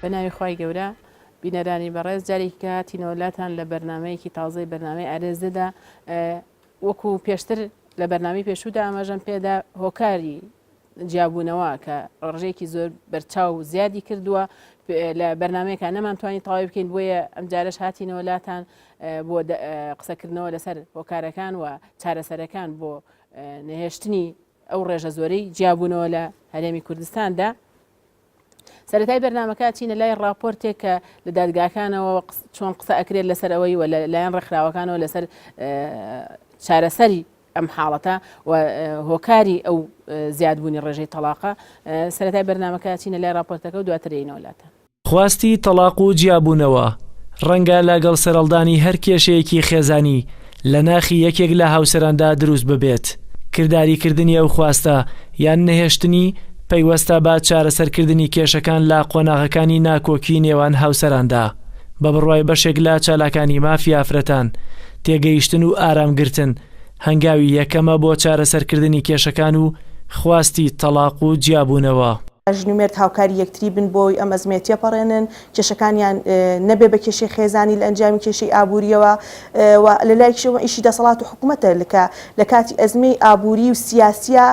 بە ناوی خوای گەورە بینەرانی بەڕێز جارێکی کە هاتینەوە لاتان لە بەرنمەیەکی تازەی بەرنمەی ئارێزدەدا وەکو پێشتر لە بەرنامەی پێشوودا ئاماژەم پێدا هۆکاری جیابوونەوە کە ڕێژەیەکی زۆر بەرچاو زیادی کردووە لە بەرنمەیەکە نەمانتوانی تەواوی بکەین بۆیە ئەمجارەش هاتینەوە لاتان بۆ قسەکردنەوە لەسەر هۆکارەکان و چارەسەرەکان بۆ نەهێشتنی ئەو ڕێژە زۆرەی جیابوونەوە لە هەرێمی کوردستاندا. سەرەتای بەرنامەکە چینە لای ڕاپۆرتێک کە لە دادگاکانەوە چۆن قسە ئەکرێت لەسەر ئەوەی و لەلایەن ڕێکخراوەکانەوە لەسەر چارەسەری ئەم حاڵەتە و هۆکاری ئەو زیادبوونی ڕێژەی تەڵاقە سەرەتای بەرنامەکە چینە لای ڕاپۆرتەکە و دواتر ێینەوە لاتان. خواستی تەڵاق و جیابوونەوە، ڕەنگە لەگەڵ سەرهەڵدانی هەر کێشەیەکی خێزانی لە ناخی یەکێک لە هاوسەراندا دروست ببێت. کرداریکردنی ئەو خواستە یان نەهێشتنی، پەیوەستە بە چارەسەرکردنی کێشەکان لە قۆناغەکانی ناکۆکی نێوان هاوسەراندا. بە بڕوای بەشێک لە چالاکانی مافی ئافرەتان، تێگەیشتن و ئارامگرتن هەنگاوی یەکەمە بۆ چارەسەرکردنی کێشەکان و خواستی تەڵاق و جیابوونەوە. ژن و مێرد هاوکاری یەکتری بن بۆی ئەم ئەزمەیە تێپەڕێنن، کێشەکانیان نەبێ بە کێشەی خێزانی لە ئەنجامی کێشەی ئابوورییەوە و لە لایەکیشەوە ئیشی دەسەڵات و حکومەتە کە لە کاتی ئەزمەی ئابووری و سیاسییا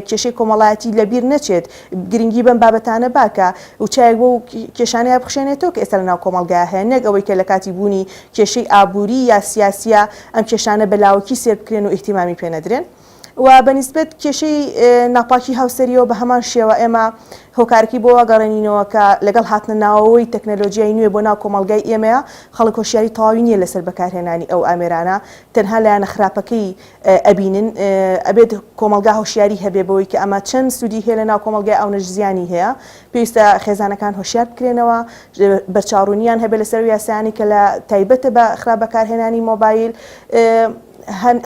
کێشەی کۆمەڵایەتی لەبیر نەچێت گرنگی بەم بابەتانە با کە و چاوێک بەو کێشانەیا بخشێنێتەوە کە ئێستا لەناو کۆمەڵگایا هەیە نەک ئەوەی کە لە کاتی بوونی کێشەی ئابووری یا سیاسییا ئەم کێشانە بە لاوەکی سێر بکرێن و ئیهتیمامی پێ نەدرێن. و بە نیسبەت کێشەی ناپاکی هاوسەریەوە بە هەمان شێوە ئێمە هۆکارەکەی بۆ وا گەڕێنینەوە کە لەگەڵ هاتنە ناوەوەی تەکنەلۆجیای نوێ بۆ ناو کۆمەڵگای ئێمەیە خەڵک هۆشیاری تەواوی نییە لەسەر بەکارهێنانی ئەو ئامێرانە تەنها لایەنە خراپەکەی ئەبینن ئەبێت کۆمەڵگا هۆشیاری هەبێ بەوەی کە ئەمە چەند سوودی هەیە لە ناو کۆمەڵگای ئەونەش زیانی هەیە پێویستە خێزانەکان هۆشیار بکرێنەوە بەرچاوڕوونیان هەبێ لەسەر ئەو یاسایانەی کە لە تایبەتە بە خراپ بەکارهێنانی مۆبایل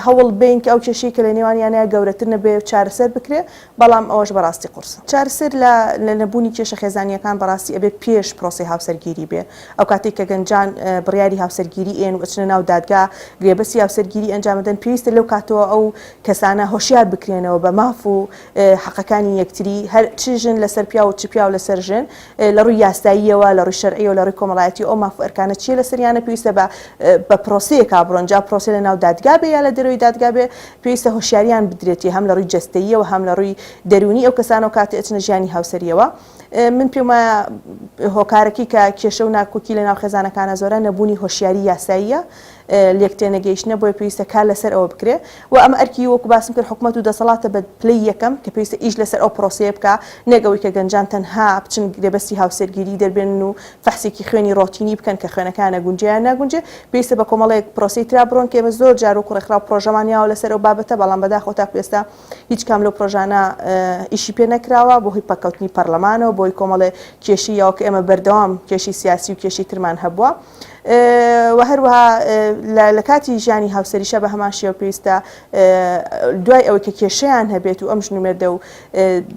هەوڵ بەین کە ئەو کێشەی کە لە نێوانیانە گەورەتر نەبێ و چارەسەر بکرێ، بەڵام ئەوەش بەڕاستی قورسە. چارەسەر لە لە نەبوونی کێشە خێزانییەکان بەڕاستی ئەبێ پێش پرۆسەی هاوسەرگیری بێ. ئەو کاتەی کە گەنجان بڕیاری هاوسەرگیری ئەیەن و ئەچنە ناو دادگا گرێبەستی هاوسەرگیری ئەنجام ئەدەن، پێویستە لەو کاتەوە ئەو کەسانە هۆشیار بکرێنەوە بە ماف و حەقەکانی یەکتری، هەر چ ژن لەسەر پیاو و چ پیاو لەسەر ژن، لە ڕووی یاساییەوە، لە ڕووی شەرعیەوە، لە ڕووی کۆمەڵایەتیەوە ئەو ماف و ئەرکانە چیە لەسەریانە پێویستە بە بە پرۆسەیەکا بڕۆن جا پرۆسە لە ناو دادگا بێ یا لە دەرەوەی دادگا بێ پێویستە هۆشیاریان بدرێتی هەم لە ڕووی جەستەییەوە هەم لە ڕووی دەروونی ئەو کەسانەوە کاتێ ئەچنە ژیانی هاوسەریەوە من پێم وایە هۆکارەکەی کە کێشە و ناکۆکی لە ناو خێزانەکانە زۆرە نەبوونی هۆشیاری یاساییە لێک تێنەگەیشتنە بۆیە پێویستە کار لەسەر ئەوە بکرێ و ئەمە ئەرکی وەکو باسم کرد حکومەت و دەسەڵاتە بە پلەی یەکەم کە پێویستە ئیش لەسەر ئەو پرۆسەیە بکا نەک ئەوەی کە گەنجان تەنها بچن گرێبەستی هاوسەرگیری دەربێنن و فەحسێکی خوێنی ڕۆتینی بکەن کە خوێنەکەیان ئەگونجێ یان ناگونجێ پێویستە بە کۆمەڵێک پرۆسەی ترا بڕۆن کە ئێمە زۆر جار وەکو ڕێکخراو پرۆژەمان یاوە لەسەر ئەو بابەتە بەڵام بەداخەوە تاکو ئێستا هیچ کام لەو پرۆژانە ئیشی پێ نەکراوە بۆ هۆی پەککەوتنی پەرلەمانەوە بۆ هۆی کۆمەڵێ کێشەی یاوە کە ئێمە بەردەوام کێشەی سیاسی و کێشەی ترمان هەبووە و هەروەها لە کاتی ژیانی هاوسەریشە بە هەمان شێوە پێویستە دوای ئەوەی کە کێشەیان هەبێت و ئەم ژن و مێردە و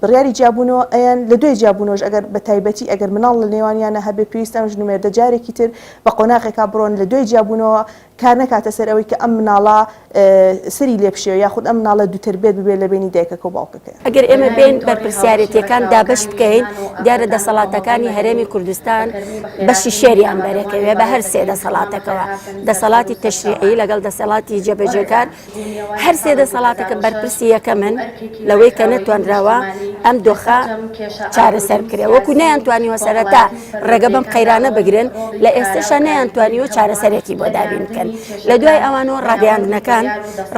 بڕیاری جیابوونەوە ئەیان لە دوای جیابوونەوەش ئەگەر بە تایبەتی ئەگەر مناڵ لە نێوانیانە هەبێت پێویستە ئەم ژن و مێردە جارێکی تر بە قۆناغێکا بڕۆن لە دوای جیابوونەوە کار نەکاتە سەر ئەوەی کە ئەم مناڵە سەری لێ بشێوێ یاخود ئەم مناڵە دووتەربیەت ببێت لە بەینی دایکەکە و باوکەکەی. ئەگەر ئێمە بێین بەرپرسیارێتیەکان دابەش بکەین، دیارە دەسەڵاتەکانی هەرێمی کوردستان بەشی شێریان بەرەکەوێ بە هەر سێ دەسەڵاتەکەوە، دەسەڵاتی تەشریعی لەگەڵ دەسەڵاتی جێبەجێکار، هەر سێ دەسەڵاتەکە بەرپرسی یەکەمن لەوەی کە نەتوانراوە ئەم دۆخە چارەسەر بکرێ وەکو نەیانتوانیوە سەرەتا ڕێگە بەم قەیرانە بگرن لە ئێستەشا نەیانتوانیوە چارەسەرێکی بۆ دابین بکەن لە دوای ئەوانەوە ڕاگەیاندنەکان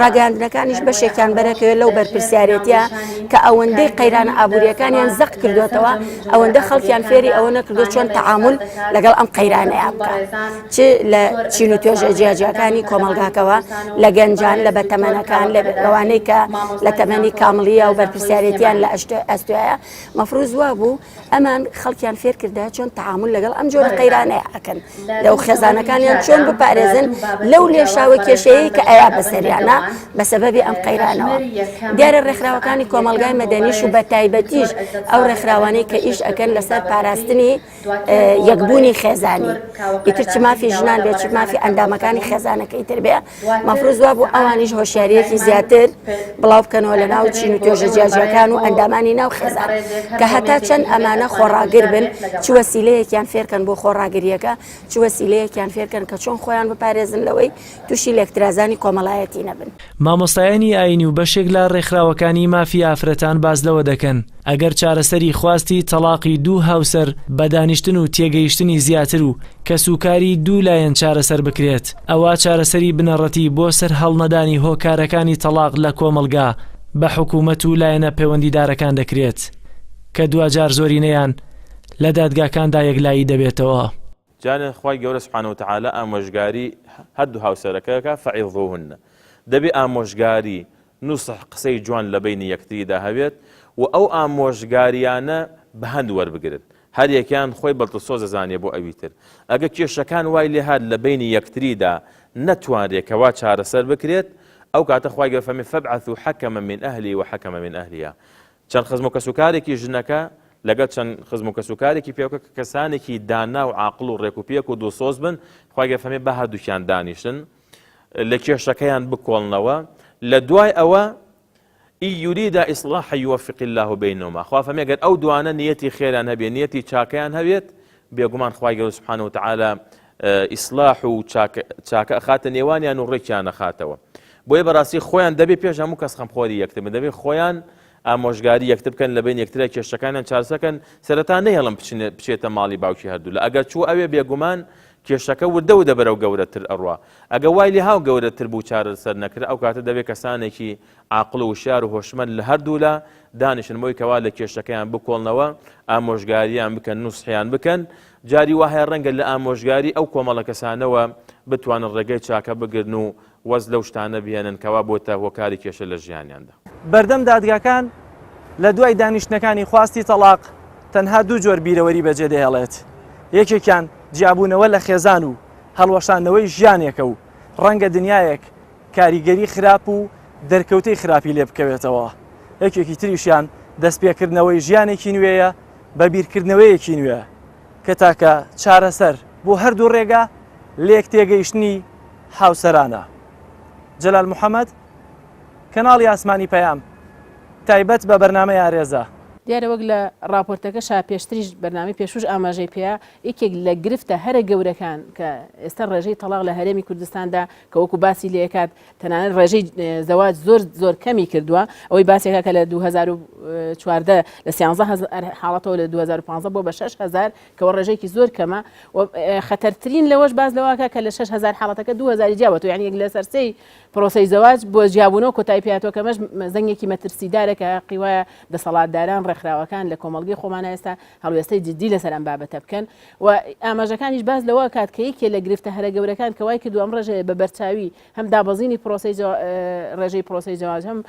ڕاگەیاندنەکانیش بەشێکیان بەرەکەوێت لەو بەرپرسیارێتیە کە ئەوەندەی قەیرانە ئابووریەکانیان زەق کردوێتەوە ئەوەندە خەڵکیان فێری ئەوە نەکردو چۆن تەعامول لەگەڵ ئەم قەیرانەیە بکە چ لە چین و توێژە جیاجیاکانی کۆمەڵگاکەوە، لە گەنجان، لە بەتەمەنەکان، لە ئەوانەی کە لە تەمەنی کامڵییە و بەرپرسیارێتیان لە ئەستۆیە، مەفروز وابوو ئەمان خەڵکیان فێر کردایە چۆن تەعامول لەگەڵ ئەم جۆرە قەیرانەیە ئەکەن، لەو خێزانەکانیان چۆن بپارێزن لەو لێشاوە کێشەیەی کە ئەیا بەسەریانا بە سەبەبی ئەم قەیرانەوە. دیارە ڕێکخراوەکانی کۆمەڵگای مەدەنیش و بەتایبەتیش ئەو ڕێکخراوانەی کە ئیش ئەکەن لەسەر پاراستنی یەکبوونی خێزانی ئیتر چ مافی. مافی ژنان بێ چ مافی ئەندامەکانی خێزانەکەی تر بێ مەفروز وابوو ئەوانیش هۆشیاریەکی زیاتر بڵاو بکەنەوە لە ناو چین و توێژە جیاجیاکان و ئەندامانی ناو خێزان کە هەتا چەند ئەمانە خۆڕاگر بن چ وەسیلەیەکیان فێرکەن بۆ خۆڕاگریەکە چ وەسیلەیەکیان فێرکەن کە چۆن خۆیان بپارێزن لەوەی تووشی لێکترازانی کۆمەڵایەتی نەبن. مامۆستایانی ئایینی و بەشێک لە ڕێکخراوەکانی مافی ئافرەتان باس لەوە دەکەن، ئەگەر چارەسەری خواستی تەڵاقی دوو هاوسەر بە دانیشتن و تێگەیشتنی زیاتر و کەسوکاری دوو لایەن چارەسەر بکرێت، ئەوا چارەسەری بنەڕەتی بۆ سەرهەڵنەدانی هۆکارەکانی تەڵاق لە کۆمەڵگا بە حکوومەت و لایەنە پەیوەندیدارەکان دەکرێت، کە دواجار زۆرینەیان لە دادگاکاندا یەکلایی دەبێتەوە. جارێ خوای گەورە سبحانە وتعالی ئامۆژگاری هەردوو هاوسەرەکە ئەکا فعظوهن دەبێ ئامۆژگاری نوسح قسەی جوان لە بەینی یەکتریدا هەبێت و ئەو ئامۆژگاریانە بە هەند وەربگرن هەر یەکیان خۆی بە دڵسۆز ئەزانێ بۆ ئەوی تر ئەگە کێشەکان وای لێ هات لە بەینی یەکتریدا نەتوانرێ کەوا چارەسەر بکرێت ئەو کاتە خوای گەورە فەرمی فابعثوا حکما من اهله وحکما من اهلها چەند خزم و کەسوکارێکی ژنەکە لەگەڵ چەند خزم و کەسوکارێکی پیاوەکە کە کەسانێکی دانا و عاقڵ و ڕێک و پێک و دڵسۆز بن، خوای گەورە فەرمی با هەردووکیان دانیشن لە کێشەکەیان بکۆڵنەوە، لە دوای ئەوە إن يريدا إصلاحا يوفق الله بينهما خوا فەرمی ئەگەر ئەو دوانە نیەتی خێریان هەبێ نیەتی چاکەیان هەبێت بێگومان خوای گەورە سبحانه وتعالی ئیسلاح و چاکە ئەخاتە نێوانیان و ڕێکیان ئەخاتەوە بۆیە بەڕاستی خۆیان دەبێ پێش هەموو کەس خەمخۆری یەکتر بن دەبێ خۆیان ئامۆژگاری یەکتر بکەن لە بین یەکترە کێشەکانیان چارسەکەن سەرەتا نەهێڵم بچێتە ماڵی باوکی هەردوو لە ئەگەر چوو ئەوێ بێگومان کێشەکە وردە وردە بەرەو گەورەتر ئەڕوا ئەگە وای لێ هاو گەورەتر بوو چارەسەر نەکرا ئەو کاتە دەبێت کەسانێکی عاقڵ و وشیار و هۆشمەند لە هەردوولا دانیشن بۆی کەوا لە کێشەکەیان بکۆڵنەوە ئامۆژگاریان بکەن نوسحیان بکەن جاری وا هەیە ڕەنگە لە ئامۆژگاری ئەو کۆمەڵە کەسانەوە بتوانن ڕێگەی چاکە بگرن و واز لەو شتانە بهێنن کەوا بۆتە هۆکاری کێشە لە ژیانیاندا. بەردەم دادگاکان لە دوای دانیشتنەکانی خواستی تەڵاق تەنها دوو جۆر بیرەوەری بەجێدەهێڵێت، یەکێکیان جیابوونەوە لە خێزان و هەڵوەشاندنەوەی ژیانێکە و ڕەنگە دنیایەک کاریگەری خراپ و دەرکەوتەی خراپی لێ بکەوێتەوە، یەکێکی تریشیان دەستپێکردنەوەی ژیانێکی نوێیە بە بیرکردنەوەیەکی نوێ کە تاکە چارەسەر بۆ هەردوو ڕێگا لێکتێگەیشتنی هاوسەرانە. جەلال محەمەد، کەناڵی ئاسمانی پەیام، تایبەت بە بەرنامەی ئارێزە. دیارە وەک لە ڕاپۆرتەکەشا پێشتریش بەرنامەی پێشووش ئاماژەی پێیا، یەکێک لە گرفتە هەرە گەورەکان کە ئێستا ڕێژەی تەڵاق لە هەرێمی کوردستاندا کە وەکو باسی لێکات تەنانەت ڕێژەی زەواج زۆر زۆر کەمی کردووە ئەوەی باسێکە کە لە 2014 لە 13 حاڵەتەوە لە 2015 بۆ بە 6000 کەەوە ڕێژەیەکی زۆر کەمە و خەتەرترین لەوەش باز لەوەکە کە لە 6000 حاڵەتەکە 2000 جیاوەتەوە یعنی یەک لەسەر سێی پرۆسەی زەواج بۆ جیابوونەوە کۆتایی پێهاتووە کە ئەمەش زەنگێکی مەترسیدارە کە هەقی وایە دەسەڵاتداران ڕێکخراوەکان لە کۆمەڵگەی خۆمانە ئێستا هەڵوێستەی جدی لەسەر ئەم بابەتە بکەن و ئاماژەکانیش باس لەوە کات کە یەکێ لە گرفتە هەرە گەورەکان کە وای کردو ئەم ڕێژەیە بە بەرچاوی هەم دابەزینی پرۆسەی ڕێژەی پرۆسەی زەواج هەم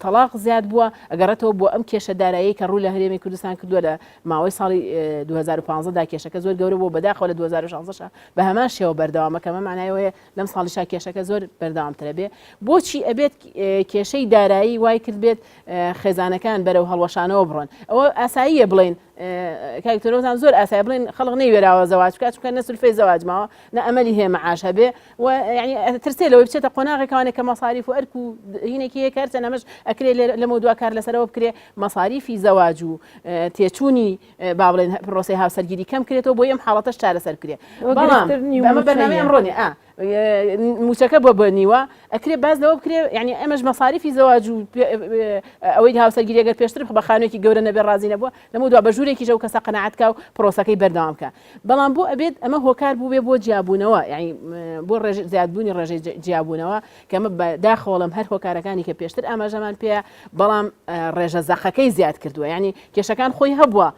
تەڵاق زیاد بووە ئەگەڕێتەوە بۆ ئەم کێشە دارایی کە ڕوو لە هەرێمی کوردستان کردووە لە ماوەی ساڵی 2015 دا کێشەکە زۆر گەورە بوو بەداخەوە لە 2016 بە هەمان شێوە بەردەوامە کە ئەمە مانای ئەوەیە لەم ساڵیشا کێشەکە زۆر بەردەوامترە بێ بۆچی ئەبێت کێشەی دارایی وای کرد بێت خێزانەکان بەرەو هەڵوەشانەوە بڕۆن ئەوە ئاساییە بڵین کاک تۆرۆزان زۆر ئاسای بڵین خەڵک نەیوێراوە زەواج بکات چونکە نە سولفەی زەواج ماوە نە ئەمەلی هەیە مەعاش هەبێ و یعنی ترسێ لەوەی بچێتە قۆناغێکوانێک کە مەساریف و ئەرک و هینێکی هەیە کارچەند ئەمەش ئەکرێ لەمە دوا کار لەسەرەوە بکرێ مەساریفی زەواج و تێچوونی با بڵێن پرۆسەی هاوسەرگیری کەم کرێتەوە بۆی ئەم حاڵەتەش چارەسەر بکرێ بەڵام ئەمە بەرنامەی ئەمڕۆ نییە ئا موچەکە بۆ بە نیوە ئەکرێ باز لەوە بکرێ یعنی ئەمەش مەساریفی زەواج و ئەوەی هاوسەرگیری ئەگەر پێشتر بە خانوویەکی گەورە نەبێ ڕازی نەبووە لەمە دوا بە ژوورێکیش ئەو کەسە قەناعەت کا و پرۆسەکەی بەردەوام بکا بەڵام بۆ ئەبێت ئەمە هۆکار بووبێ بۆ جیابوونەوە یعنی بۆ زیادبوونی ڕێژەی جیابوونەوە کە ئەمە بە داخەوەڵم هەر هۆکارەکانی کە پێشتر ئاماژەمان پێیە بەڵام ڕێژە زەقەکەی زیاد کردووە یعنی کێشەکان خۆی هەبووە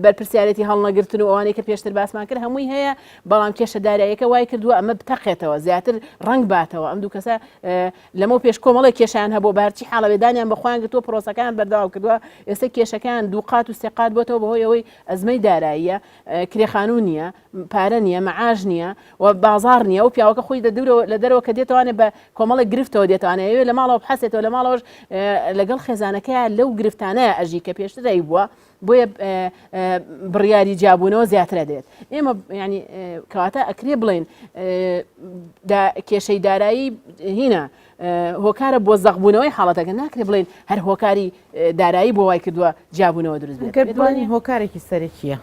بەرپرسیارێتی هەڵنەگرتن و ئەوانەی کە پێشتر باسمان کرد هەمووی هەیە بەڵام کێشە داراییەکە وای کردووە ئەمە بتەقێتەوە زیاتر ڕەنگ باتەوە ئەم دوو کەسە لەمەو پێش کۆمەڵێک کێشیان هەبوو بارچی حاڵەوێدانیان بە خۆیان گرتووە پرۆسەکان بەردەوام کردووە ئێستا کێشەکان دووقات و سێقات بۆتەوە بەهۆی ئەوەی ئەزمەی داراییە کرێخانوو نییە پارە نییە مەعاش نییە و بازاڕ نییە و پیاوەکە خۆی لە دوورەوە لە دەرەوە کە دێتوانێت بە کۆمەڵێک گرفتەوە دێتوانێت ئەوێ لە ماڵەوە بحەسێتەوە لە ماڵەوەش لەگەڵ خێزانەکەیان لەو گرفتانەیە ئەژی کە پێشتر هەیبووە. بۆیە بڕیاری جیابوونەوە زیاترە دێت ئێمە ینی کەواتە ئەکرێ بڵێن کێشەی دارایی هینە هۆکارە بۆ زەقبوونەوەی حاڵەتەکە ناکرێ بڵێن هەر هۆکاری دارایی بۆ وای کردووە جیابوونەوە دروست بێت هۆکارێکی سەرەکیە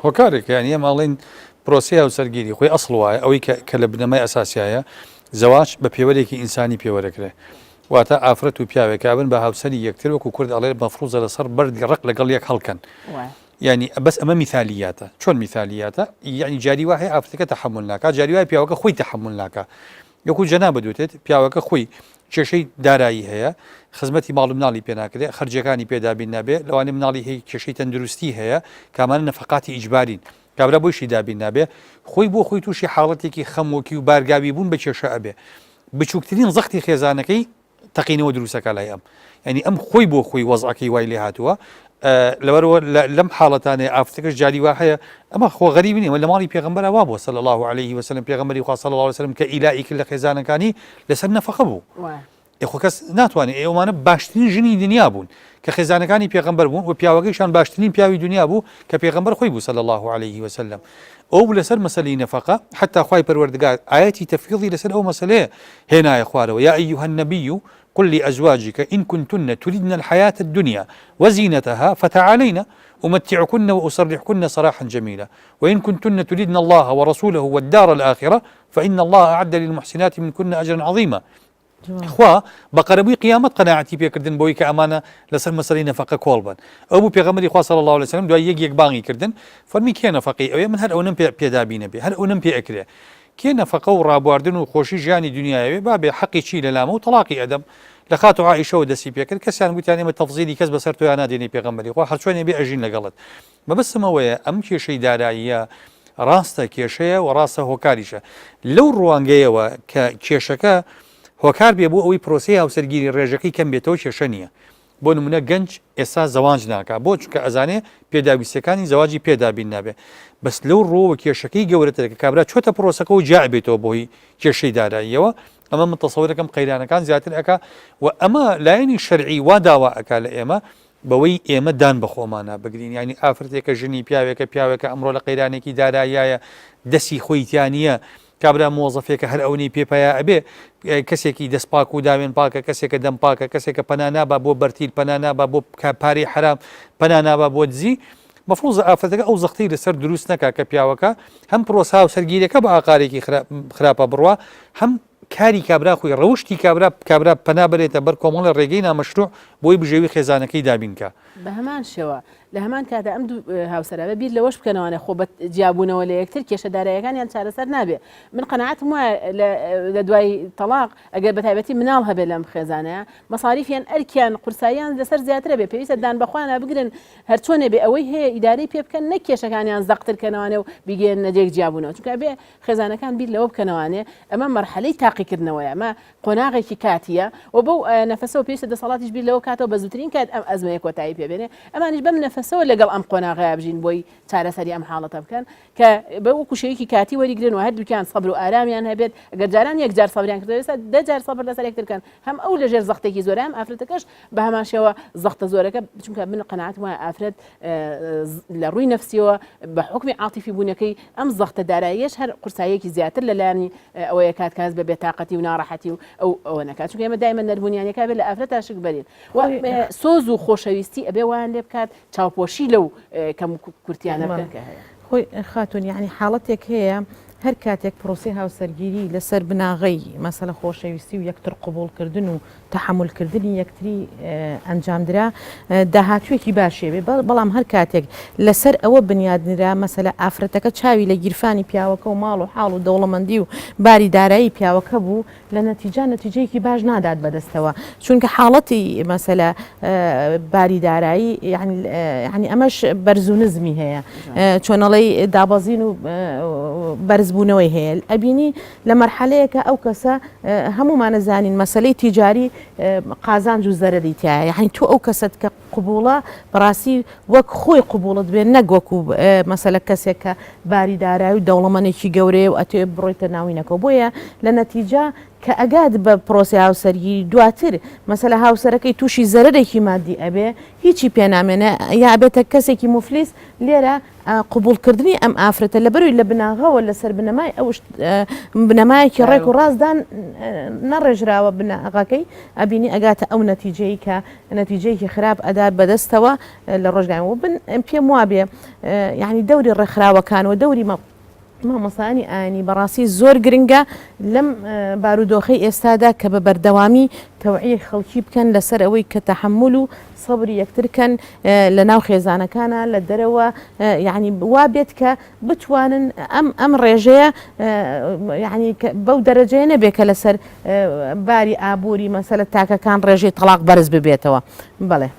هۆکارێک یان ئێمە ئەڵێن پرۆسەی هاوسەرگیری خۆی ئەسڵ وایە ئەوەی کە لە بنەمای ئەساسیایە زەواج بە پێوەرێکی ئینسانی پێوەرەکرێ واتە ئافرەت و پیاوێک ئەبن بە هاوسەری یەکتر وەکو کورد ئەڵێ مەفروزە لەسەر بەردی ڕق لەگەڵ یەک هەڵکەن یعنی بەس ئەمە میثالیاتە چۆن میثالیاتە یعنی جاری وا هەیە ئافرەتەکە تەحمل ناکا جاری وای پیاوەکە خۆی تەحمل ناکا یەکو جەنابت وتت پیاوەکە خۆی کێشەی دارایی هەیە خزمەتی ماڵ و مناڵی پێ ناکرێ خەرجیەکانی پێ دابین نابێ لەوانەیە مناڵی هەیە کێشەی تەندروستی هەیە کامانە نەفەقاتی ئیجبارین کابرا بۆیشی دابین نابێ خۆی بۆ خۆی تووشی حاڵەتێکی خەمۆکی و بارگاوی بوون بە کێشە ئەبێ بچووکترین زەختی خێزانەکەی تەقینەوە دروستەکە لای ئەم یعنی ئەم خۆی بۆ خۆی وەزعەکەی وای لێ هاتووە لەبەرەوە لەم حاڵەتانەیە ئافرەتەکەش جاری وا هەیە ئەمە خۆ غەریب نییە لە ماڵی پێغەمبەرا وا بووە صلی الله علیه وسلم پێغەمبەری خوا صلی الله علیه وسلم کە ئیلائی کرد لە خێزانەکانی لەسەر نەفەقە بوو ئێ خۆ کەس ناتوانێت ئێوەمانە باشترین ژنی دنیا بوون کە خێزانەکانی پێغەمبەر بوون و پیاوەکەیشان باشترین پیاوی دنیا بوو کە پێغەمبەر خۆی بوو صلی الله علیه وسلم ئەو بوو لەسەر مەسەلەی نەفەقە حتا خوای پەروەردگار ئایەتی تەفویضی لەسەر ئەو مەسەلەیە هێنایە خوارەوە یا ایها النبی قل لأزواجك إن كنتن تردن الحياة الدنيا وزينتها فتعالين أمتعكن وأسرحكن سراحا جميلا وإن كنتن تردن الله ورسوله والدار الآخرة فإن الله أعد للمحسنات منكن أجرا عظيما خوا بە قەرەبووی قیامەت قەناعەتی پێکردن بەوەی کە ئەمانە لەسەر مەسەلەی نەفەقە کۆڵ بن ئەو بوو پێغەمبەری خوا صلی اللە علیه وسلم دوای یەک یەک بانگی کردن فەرمی کێ نەفەقەی ئەوێ من هەر ئەونەم پێ پێدابینە بێ هەر ئەونەم پێ ئەکرێ کێ نەفەقە و ڕابواردن و خۆشی ژیانی دنیایەوێ با بێ حەقی چی لەلامە و تەڵاقی ئەدەم لە خاتو عائیشەوە دەستی پێکرد کەسیان گوتیان ئێمە تەفزیلی کەس بەسەر تۆیا نادێنی پێغەمبەری خوا هەرچۆنێ بێ ئەژین لەگەڵت مەبەستم ئەوەیە ئەم کێشەی داراییە ڕاستە کێشەیە و ڕاستە هۆکاریشە لەو ڕوانگەیەوە کە کێشەکە هۆکار بێ بۆ ئەوەی پرۆسەی هاوسەرگیری ڕێژەکەی کەم بێتەوە کێشە نییە بۆ نمونە گەنج ئێستا زەوانج ناکا بۆ چونکە ئەزانێ پێداویستیەکانی زەواجی پێ دابین نابێ بەس لەو ڕووەوە کێشەکەی گەورەترە کە کابرا چۆتە پرۆسەکە و جیا بێتەوە بۆی کێشەی داراییەوە ئەمە من تەسەورەکەم قەیرانەکان زیاتر ئەکا و ئەمە لایەنی شەرعی وا داوا ئەکا لە ئێمە بەوەی ئێمە دان بە خۆمانا بگرین یانی ئافرەتێکە ژنی پیاوێکە پیاوێکە ئەمڕۆ لە قەیرانێکی داراییایە دەسی خۆی تیا نییە کابرا مۆزەفێکە هەر ئەونەی پێ پەیا ئەبێ کەسێکی دەست پاک و داوێن پاکە کەسێکە دەم پاکە کەسێکە پەنا نابا بۆ بەرتیل پەنا نابا بۆ پارەی حەرام پەنا نابا بۆ دزی مەفروزە ئافرەتەکە ئەو زەختەی لەسەر دروست نەکا کە پیاوەکە هەم پرۆسە هاوسەرگیریەکە بە ئاقارێکی خراپە بڕوا هەم کاری کابرا خۆی ڕەوشتی کابرا کابرا پەنا بەرێتە بەر کۆمەڵێ ڕێگەی نامەشروع بۆی بژێوی خێزانەکەی دابین کا. بە هەمان شێوە لە هەمان کاتدا ئەم دوو هاوسەرە بێ بیر لەوەش بکەنەوانێ خۆ بە جیابوونەوە لە یەکتر کێشە دارایەکانیان چارەسەر نابێ من قەناعەتم وایە لە دوای تەڵاق ئەگەر بە تایبەتی مناڵ هەبێ لەم خێزانەیە مەساریفیان ئەرکیان قورساییان لەسەر زیاترە بێ پێویستە دان بەخۆیانە بگرن هەرچۆنێ بێ ئەوەی هەیە ئیدارەی پێ بکەن نەک کێشەکانیان زەقتر کەنەوانێ و بیگەیەننە جێک جیابوونەوە چونکە ئەبێ خێزانەکان بیر لەوە بکەنەوانێ ئەمە مەرحەلەی تاقیکردنەوەیە، ئەمە قۆناغێکی کاتییە و بەو نەفەسەوە پێویستە دەسەڵاتیش بیر لەوە بکاتەوە بە زووترین کات ئەم ئەزمەیە کۆتایی پێ بێنێ، ئەمانیش بەم نەفەسەوە لەگەڵ ئەم قۆناغەیا بژین بۆی چارەسەری ئەم حاڵەتە بکەن کە بە وەکو شێوەیەکی کاتی وەریگرن و هەردووکیان سەبر و ئارامیان هەبێت، ئەگەر جاران یەک جار سەبریان کردووە ئێستا دە جار سەبر لەسەر یەکتر بکەن، هەم ئەو لەژێر زەختێکی زۆرە هەم ئافرەتەکەش بە هەمان شێوە زەختە زۆرەکە، چونکە من قەناعەتم وایە ئافرەت لە ڕووی نەفسیەوە بە حوکمی عاتیفی بوونەکەی ئەم زەختە داراییەش هەر قورساییەکی زیاتر لە لایەنی ئەوەیە کات کە هەست بە بێتاقەتی و ناڕەحەتی و ئەو ئەوە نەکات چونکە ئێمە دایمە نەرمونیانەکە بێت لە ئافرەتا شک بەرین و سۆز و خۆشەویستی ئەبێ وایان لێ بکات چاوپۆشی لەو کەم کورتیانە بکەن کە هەیە. خۆی خاتون یعنی حاڵەتێک هەیە هەر کاتێک پرۆسەی هاوسەرگیری لەسەر بناغەی مەسەلە خۆشەویستی و یەکتر قبوڵکردن و تەحەمولکردنی یەکتری ئەنجامدرا داهاتوویەکی باشی هەبێ، بەڵام هەر کاتێک لەسەر ئەوە بنیادنرا مەسەلە ئافرەتەکە چاوی لە گیرفانی پیاوەکە و ماڵ و حاڵ و دەوڵەمەندی و باری دارایی پیاوەکە بوو لە نەتیجا نەتیجەیەکی باش نادات بەدەستەوە چونکە حاڵەتی مەسەلە باری دارایی یعنی ئەمەش بەرز و نزمی هەیە چۆنەڵی دابەزین و بەرزبوونەوەی هەیە ئەبینی لە مەرحەلەیەکە ئەو کەسە هەموومان ئەزانین مەسەلەی تیجاری قازانج و زەرەری تیایە یانی تۆ ئەو کەسەت کە قبوڵە بەڕاستی وەک خۆی قبوڵت بێ نەک وەکو مەسەلە کەسێک کە باری دارایی و دەوڵەمەنێکی گەورەیە و ئەتەوێ بڕۆیتە ناوینەکەوە بۆیە لە نەتیجە. کە ئەگات بە پرۆسەی هاوسەرگیری دواتر مەسەلە هاوسەرەکەی تووشی زەرەرێکی مادی ئەبێ هیچی پێ نامێنێ یا ئەبێتە کەسێکی موفلیس لێرە قبوڵکردنی ئەم ئافرەتە لەبەروی لە بناغەوە لەسەر بنەمای ئەو بنەمایەکی ڕێک و ڕاستدان نەڕێژراوە بناغەکەی ئەبینی ئەگاتە ئەو نەتیجەی کە نەتیجەیەکی خراپ ئەدات بەدەستەوە لە ڕۆژگای و بن پێم وابێ یعنی دەوری ڕێکخراوەکان و دەوری مامۆستایانی ئاینی بەڕاستی زۆر گرنگە لەم بارودۆخەی ئێستادا کە بە بەردەوامی تەوعیەی خەڵکی بکەن لەسەر ئەوەی کە تەحەمول و سەبری یەکتر کەن لە ناو خێزانەکانە لە دەرەوە یعنی وا بێت کە بتوانن ئەم ئەم ڕێژەیە یعنی بەو دەرەجەیە نەبێت کە لەسەر باری ئابووری مەسەلە تاکەکان ڕێژەی تەڵاق بەرز ببێتەوە بەڵێ.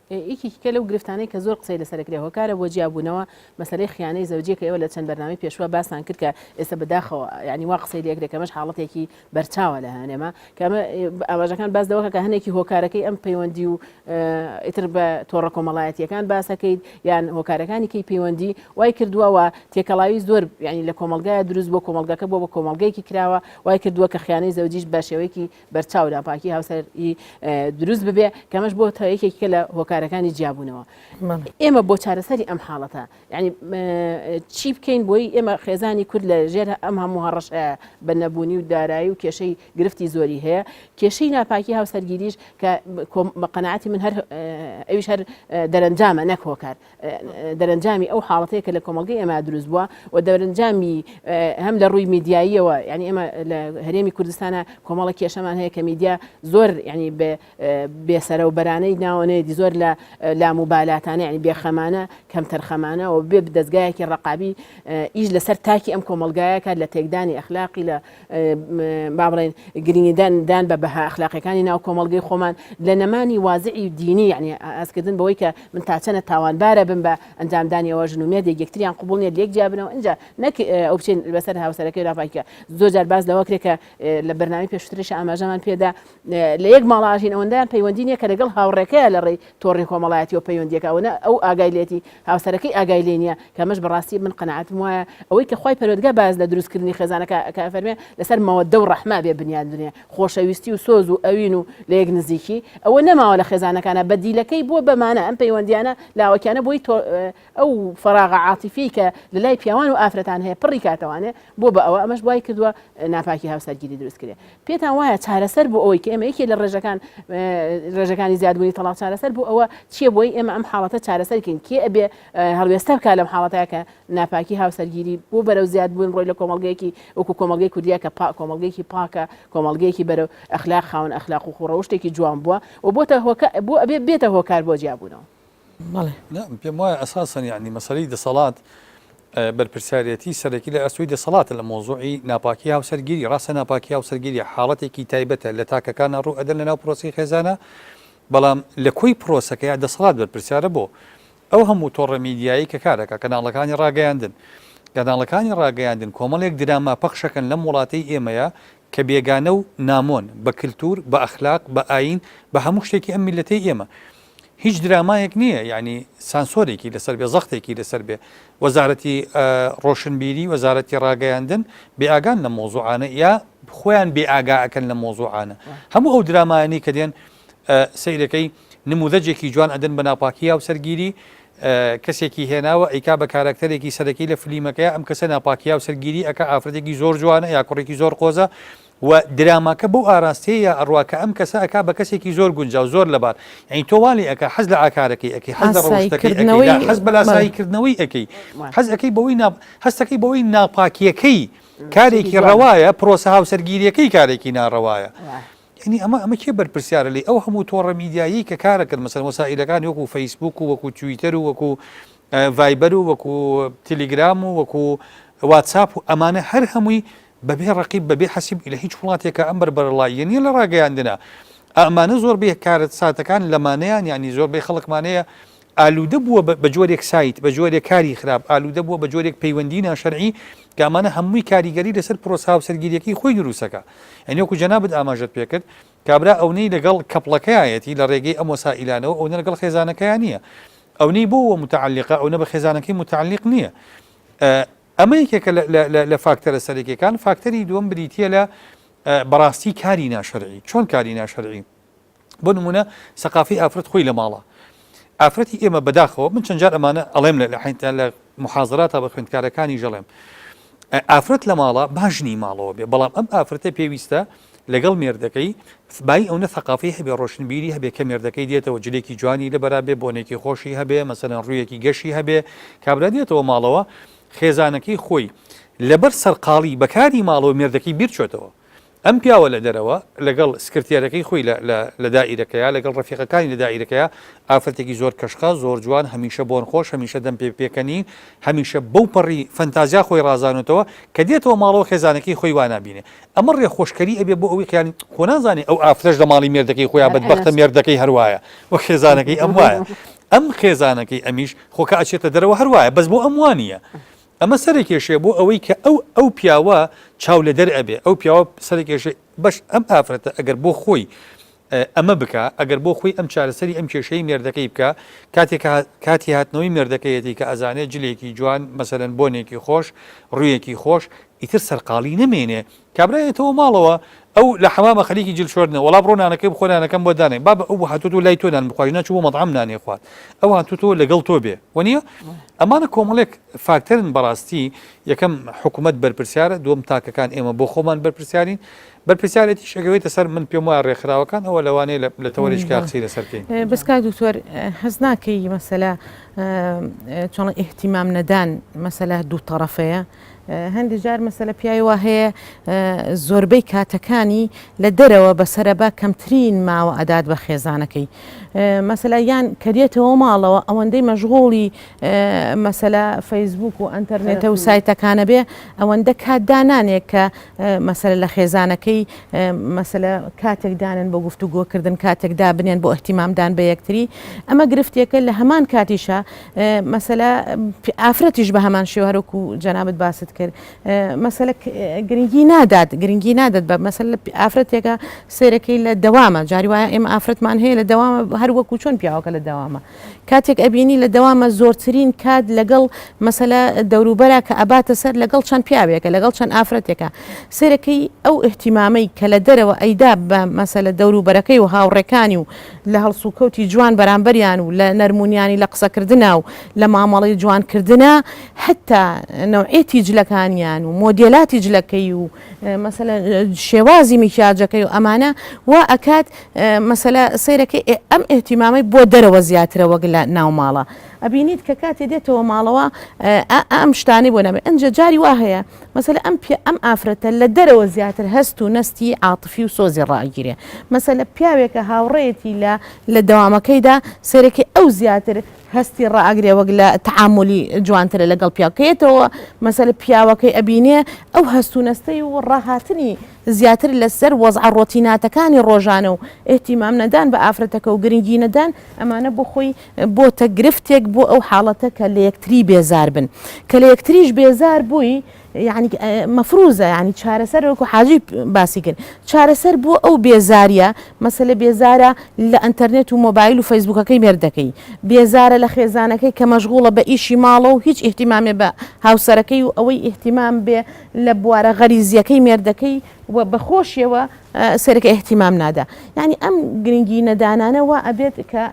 یەکێکی کە لەو گرفتانەی کە زۆر قسەی لەسەر کرێ هۆکارە بۆ جیابوونەوە مەسەلەی خیانەی زەوجیە کە ئێوە لە چەند بەرنامەی پێشوە باستان کرد کە ئێستا بەداخەوە یعنی وا قسەی لێکرێ کە ئەمەش حاڵەتێکی بەرچاوە لە هەنێمە کە ئەمە ئاماژەکان باس لەوە کە هەنێکی هۆکارەکەی ئەم پەیوەندی و ئیتر بە تۆڕە کۆمەڵایەتیەکان باسەکەیت یان هۆکارەکانی کەی پەیوەندی وای کردووە و تێکەڵاوی زۆر یعنی لە کۆمەلگایە دروست بۆ کۆمەلگەکە بۆ بە کۆمەلگەیەکی کراوە وای کردووە کە خیانەی زەوجیش بە شێوەیەکی بەرچاو ناپاکی هاوسەری دروست ببێ کەمەش بۆ تا یەکێکە لە هۆکارەکانی جیابوونەوە ئێمە بۆ چارەسەری ئەم حاڵەتە یعنی چی بکەین بۆی ئێمە خێزانی کورد لە ژێر ئەم هەموو هەڕەشە بە نەبوونی و دارایی و کێشەی گرفتی زۆری هەیە کێشەی ناپاکی هاوسەرگیریش کە بە قەناعەتی من هەر ئەویش هەر دەرەنجامە نەک هۆکار دەرەنجامی ئەو حاڵەتەیە کە لە کۆمەڵگەی ئێمە دروست بووە و دەرەنجامی هەم لە ڕووی میدیاییەوە یعنی ئێمە لە هەرێمی کوردستانە کۆمەڵە کێشەمان هەیە کە میدیا زۆر یعنی بێسەرە و بەرانەی ناوەنێتی زۆر لە لاموبالاتانە یعنی بێخەمانە کەمتەرخەمانە و بێ دەستگایەکی ڕقابی ئیش لەسەر تاکی ئەم کۆمەلگایە کات لە تێکدانی ئەخلاقی لە با بڵێن گرنگیدان دان بە بەها ئەخلاقیەکانی ناو کۆمەڵگەی خۆمان لە نەمانی وازعی دینی یعنی ئاسکردن بەوەی کە من تا چەنە تاوانبارە بم بە ئەنجامدانی ئەوە ژن و مێردێک یەکتریان قبوڵ نیە لێک جیا بنەوە ئینجا نەک ئەو بچین بەسەر هاوسەرەکەی ناپاکیکە زۆر جار باس لەوە کرێ کە لە بەرنامەی پێشتریش ئاماژەمان پێدا لە یەک ماڵاژین ئەوەندەیان پەیوەندی نییە کە لەگەڵ هاوڕێکەیە لە ڕێی تۆڕی کۆمەڵایەتیەوە پەیوەندیەکە ئەوەنە ئەو ئاگای لێتی هاوسەرەکەی ئاگای لێ نییە کە ئەمەش بەڕاستی من قەناعەتم وایە ئەوەی کە خوای پەروەردگار باس لە دروستکردنی خێزانەکە کە ئەفەرمێ لەسەر مەوەدە و ڕەحمە بێ بنیاد بنێ خۆشەویستی و سۆز و ئەوین و لە یەک نزیکی ئەوە نەماوە لە خێزانەکانە بەدیلەکەی بووە بەمانە ئەم پەیوەندیانە لاوەکیانە بۆی ئەو فەراغە عاتیفیەی کە لە لای پیاوان و ئافرەتان هەیە پڕی کاتەوانێ بۆ بە ئەوە ئەمەش وای کردووە ناپاکی هاوسەرگیری دروست کرێ پێتان وایە چارەسەر بۆ ئەوەی کە ئێمە یەکێ لە ڕێژەکان ڕێژەکانی زیادبوونی تەڵاق چارەسەر بۆ ئەوە چییە بۆی ئێمە ئەم حاڵەتە چارەسەر کەین کێ ئەبێ هەڵوێستە بکا لەم حاڵەتە کە ناپاکی هاوسەرگیری بۆ بەرەو زیادبوون ڕۆی لە کۆمەڵگەیەکی وەکو کۆمەڵگەی کوردیا کە پا کۆمەڵگەیەکی پاکە کۆمەڵگەیەکی بەرەو ئەخلاق خاوەن ئەخلاق و خوڕەوشتێکی جوان بووە و بۆتە هۆکە بۆ ئەبێ بێتە هۆکار بۆ جیابوونەوە. بەڵێ. نا پێم وایە ئەساسەن یانی مەسەلەی دەسەڵات بەرپرسیارێتی سەرەکی لە ئەستۆی دەسەڵاتە لە مەوزوعی ناپاکی هاوسەرگیری، ڕاستە ناپاکی هاوسەرگیری حاڵەتێکی تایبەتە لە تاکەکانا ڕوو ئەدەن لەناو پرۆسەی خێزانا بەڵام لە کۆی پرۆسەکەیا دەسەڵات بەرپرسیارە بۆ ئەو هەموو تۆڕە میدیایی کە کارەکا کەناڵەکانی ڕاگەیاندن کەناڵەکانی ڕاگەیاندن کۆمەڵێک دراما پەخشەکەن لەم وڵاتەی ئێمەیا کە بێگانە و نامۆن بە کلتور بە ئەخلاق بە ئایین بە هەموو شتێکی ئەم میللەتەی ئێمە هیچ درامایەک نییە یانی سانسۆرێکی لەسەر بێ زەختێکی لەسەر بێ وەزارەتی ڕۆشنبیری وەزارەتی ڕاگەیاندن بێ ئاگان لەم مەوزوعانە یا خۆیان بێ ئاگا ئەکەن لەم مەوزوعانە هەموو ئەو درامایانەی کە دێن سەیرەکەی نموذەجێکی جوان ئەدەن بە ناپاکی هاوسەرگیری کەسێکی هێناوە ئەیکا بە کاراکتەرێکی سەرەکی لە فلیمەکەی ئەم کەسە ناپاکی هاوسەرگیری ئەکا ئافرەتێکی زۆر جوانە یا کوڕێکی زۆر قۆزە و دراماکە بەو ئاراستەیەیا ئەڕوا کە ئەم کەسە ئەکا بە کەسێکی زۆر گونجاو زۆر لەبار یانی تۆ وا لێ ئەکا حەز لە ئاکارەکەی ئەکەی حەز لە ڕەوشتەکەی ئەکەی لا حەز بە لاسایی کردنەوەی ئەکەی حەز ئەکەی بەوەی نا هەستەکەی بەوەی ناپاکیەکەی کارێکی ڕەوایە پرۆسە هاوسەرگیریەکەی کارێکی ناڕەوایە یعنی ئەمە ئەمە کێ بەرپرسیارە لێی ئەو هەموو تۆڕە میدیایی کە کارەکەن مەسەلەن وەسائیلەکانی وەکو فەیسبوک و وەکو تویتەر و وەکو ڤایبەر و وەکو تیلیگرام و وەکو واتساپ و ئەمانە هەر هەمووی بەبێ ڕەقیب بەبێ حەسیب لە هیچ وڵاتێکا ئەم بەربەرەڵاییە نیە لە ڕاگەیاندنا ئەمانە زۆربەی کارەساتەکان لەمانەیان یانی زۆربەی خەڵکمانەیە ئالوودە بووە بە جۆرێک سایت بە جۆرێک کاری خراپ ئالوودە بووە بە جۆرێک پەیوەندی ناشەرعی کە ئەمانە هەمووی کاریگەری لەسەر پرۆسە هاوسەرگیریەکەی خۆی دروستەکە یانی وەکو جەنابت ئاماژەت پێکرد کابرا ئەونەی لەگەڵ کەپڵەکەیەتی لە ڕێگەی ئەم وەسائیلانەوە ئەونە لەگەڵ خێزانەکەیان نییە ئەونەی بۆوە متعلقە ئەونە بە خێزانەکەی متعلق نییە ئەمە یەکێکە لە فاکتەرە سەرەکیەکان، فاکتەری دووەم بریتییە لە. بەڕاستی کاری ناشەرعی چۆن کاری ناشەرعی بۆ نمونە سەقافی ئافرەت خۆی لە ماڵە ئافرەتی ئێمە بەداخەوە من چەند جار ئەمانە ئەڵێم لە لە محازراتا بە خوێندکارەکانی ژەڵێم ئافرەت لە ماڵە باژنی ماڵەوە بێ بەڵام ئەم ئافرەتە پێویستە لەگەڵ مێردەکەی بای ئەونە ثقافەی هەبێ ڕۆشنبیری هەبێ کە مێردەکەی دێتەوە جلێکی جوانی لەبەرا بێ بۆنێکی خۆشی هەبێ مەسەلەن ڕوویەکی گەشی هەبێ کابرا دێتەوە ماڵەوە خێزانەکەی خۆی لەبەر سەرقاڵی بەکاری ماڵەوە مێردەکەی بیرچۆتەوە ئەم پیاوە لە دەرەوە لەگەڵ سکرتێرەکەی خۆی لە لە لە دائیرەکەیا لەگەڵ ڕەفیقەکانی لە دائیرەکەیا ئافرەتێکی زۆر کەشخە زۆر جوان هەمیشە بۆن خۆش هەمیشە دەم پێ پێکەنین هەمیشە بەو پەڕی فەنتازیا خۆی ڕازانۆتەوە کە دێتەوە ماڵەوە خێزانەکەی خۆی وا نابینێ ئەمە ڕێخۆشکەری ئەبێ بۆ ئەوەی قیان خۆ نازانێ ئەو ئافرەتەش لە ماڵی مێردەکەی خۆیا بەدبەختە مێردەکەی هەر وایە وە خێزانەکەی ئەم وایە ئەم خێزانەکەی ئەمیش خۆ کە ئەچێتە دەرەوە هەر وایە بەس بۆ ئەم وا نییە ئەمە سەرکێشەیە بۆ ئەوەی کە ئەو ئەو پیاوە چاو لە دەر ئەبێ ئەو پیاوە سەرکێشەی بەش ئەم ئافرەتە ئەگەر بۆ خۆی ئەمە بکا ئەگەر بۆ خۆی ئەم چارەسەری ئەم کێشەی مێردەکەی بکا کاتێک کاتی هاتنەوەی مێردەکەیەتی کە ئەزانێ جلێکی جوان مەسەلەن بۆنێکی خۆش ڕوویەکی خۆش ئیتر سەرقاڵی نەمێنێ کابرا یەتەوە ماڵەوە ئەو لە حەمامە خەریکی جل شۆردنە وەڵا بڕۆ نانەکەی بخۆ نانەکەم بۆ دانێ بابە ئەو هاتووە لای تۆ نان بخواژ ناچوو بۆ مەطعەم نانێ خوارد ئەو هاتووە لەگەڵ تۆ بێ وەنیە ئەمانە کۆمەڵێک فاکتەرن بەڕاستی یەکەم حکوومەت بەرپرسیارە دووەم تاکەکان ئێمە بۆ خۆمان بەرپرسیارین بەرپرسیارێتیش ئەگەوێتە سەر من پێم وایە ڕێکخراوەکان ئەوە لەوانەیە لە تەوەرێکی کا قسەی لەسەر بکەین. بەس کاک دکتۆر هەست ناکەی مەسەلە چۆن ئیهتیمام نەدان مەسەلە دوو تەڕەفەیە هەندێک جار مەسەلە پیاوی وا هەیە زۆربەی کاتەکانی لە دەرەوە بەسەرە بە کەمترین ماوە ئەدات بە خێزانەکەی مەسەلە یان کە دێتەوە ماڵەوە ئەوەندەی مەشغوڵی مەسەلە فەیسبوک و ئەتەرنێتە و سایتەکانە بێ ئەوەندە کات دانانێک کە مەسەلە لە خێزانەکەی مەسەلە کاتێک دانن بۆ گفتوگۆکردن کاتێک دابنێن بۆ ئیهتیمامدان بە یەکتری ئەمە گرفتێکە لە هەمان کاتیشە مەسەلە ئافرەتیش بە هەمان شێوە هەروەکو جەنابت باست کرد مەسەلە گرنگی نادات گرنگی نادات بە مەسەلە ئافرەتێکە سێرەکەی لە دەوامە جاری وایە ئێمە ئافرەتمان هەیە لە دەوامە هەروەکو چۆن پیاوەکە لە دەوامە کاتێک ئەبینی لە دەوامە زۆرترین کات لەگەڵ مەسەلە دەوروبەرا کە ئەباتە سەر لەگەڵ چەند پیاوێکە لەگەڵ چەند ئافرەتێکە سەیرەکەی ئەو ئیهتیمامەی کە لە دەرەوە ئەیدا بە مەسەلە دەوروبەرەکەی و هاوڕێکانی و لە هەڵسوکەوتی جوان بەرامبەریان و لە نەرمونیانی لە قسەکردنا و لە مامەڵەی جوان کردنا حتا نەوعێتی جلەکانیان و مۆدێلاتی جلەکەی و مەسەلە شێوازی میکیاجەکەی و ئەمانە وا ئەکات مەسەلە سەیرەکەی ئەم ئیهتیمامەی بۆ دەرەوە زیاترە وەک لە ناو ماڵە ئەبینیت کە کاتێ دێتەوە ماڵەوە ئەم شتانەی بۆ نابێت ئەنجا جاری وا هەیە مەسەلە ئەم پێ ئەم ئافرەتە لە دەرەوە زیاتر هەست و نەستی عاتفی و سۆزی ڕائەگیرێ مەسەلە پیاوێکە هاوڕێیەتی لە لە دەوامەکەیدا سەیرەکەی ئەو زیاتر هەستی ڕائەگرێ وەک لە تەعامولی جوانترە لەگەڵ پیاو کە یەتەوە مەسەلە پیاوەکەی ئەبینێ ئەو هەست و نەستەی و ڕاهاتنی زیاتر لەسەر وەزعە ڕۆتیناتەکانی ڕۆژانە و ئیهتیمام نەدان بە ئافرەتەکە و گرنگی نەدان ئەمانە بۆ خۆی بۆتە گرفتێک بۆ ئەو حاڵەتە کە لە یەکتری بێزار بن کە لە یەکتریش بێزار بووی یعنی مەفروزە یعنی چارەسەر وەکو حاجی باسی کرد چارەسەر بۆ ئەو بێزاریە مەسەلە بێزارە لە ئەتەرنێت و مۆبایل و فەیسبوکەکەی مێردەکەی بێزارە لە خێزانەکەی کە مەشغوڵە بە ئیشی ماڵە و هیچ ئیهتیمامێ بە هاوسەرەکەی و ئەوەی ئیهتیمام بێ لە بوارە غەریزیەکەی مێردەکەی و بە خۆشیەوە سەرەکە ئیهتیمام نادا یعنی ئەم گرنگی نەدانانە وا ئەبێت کە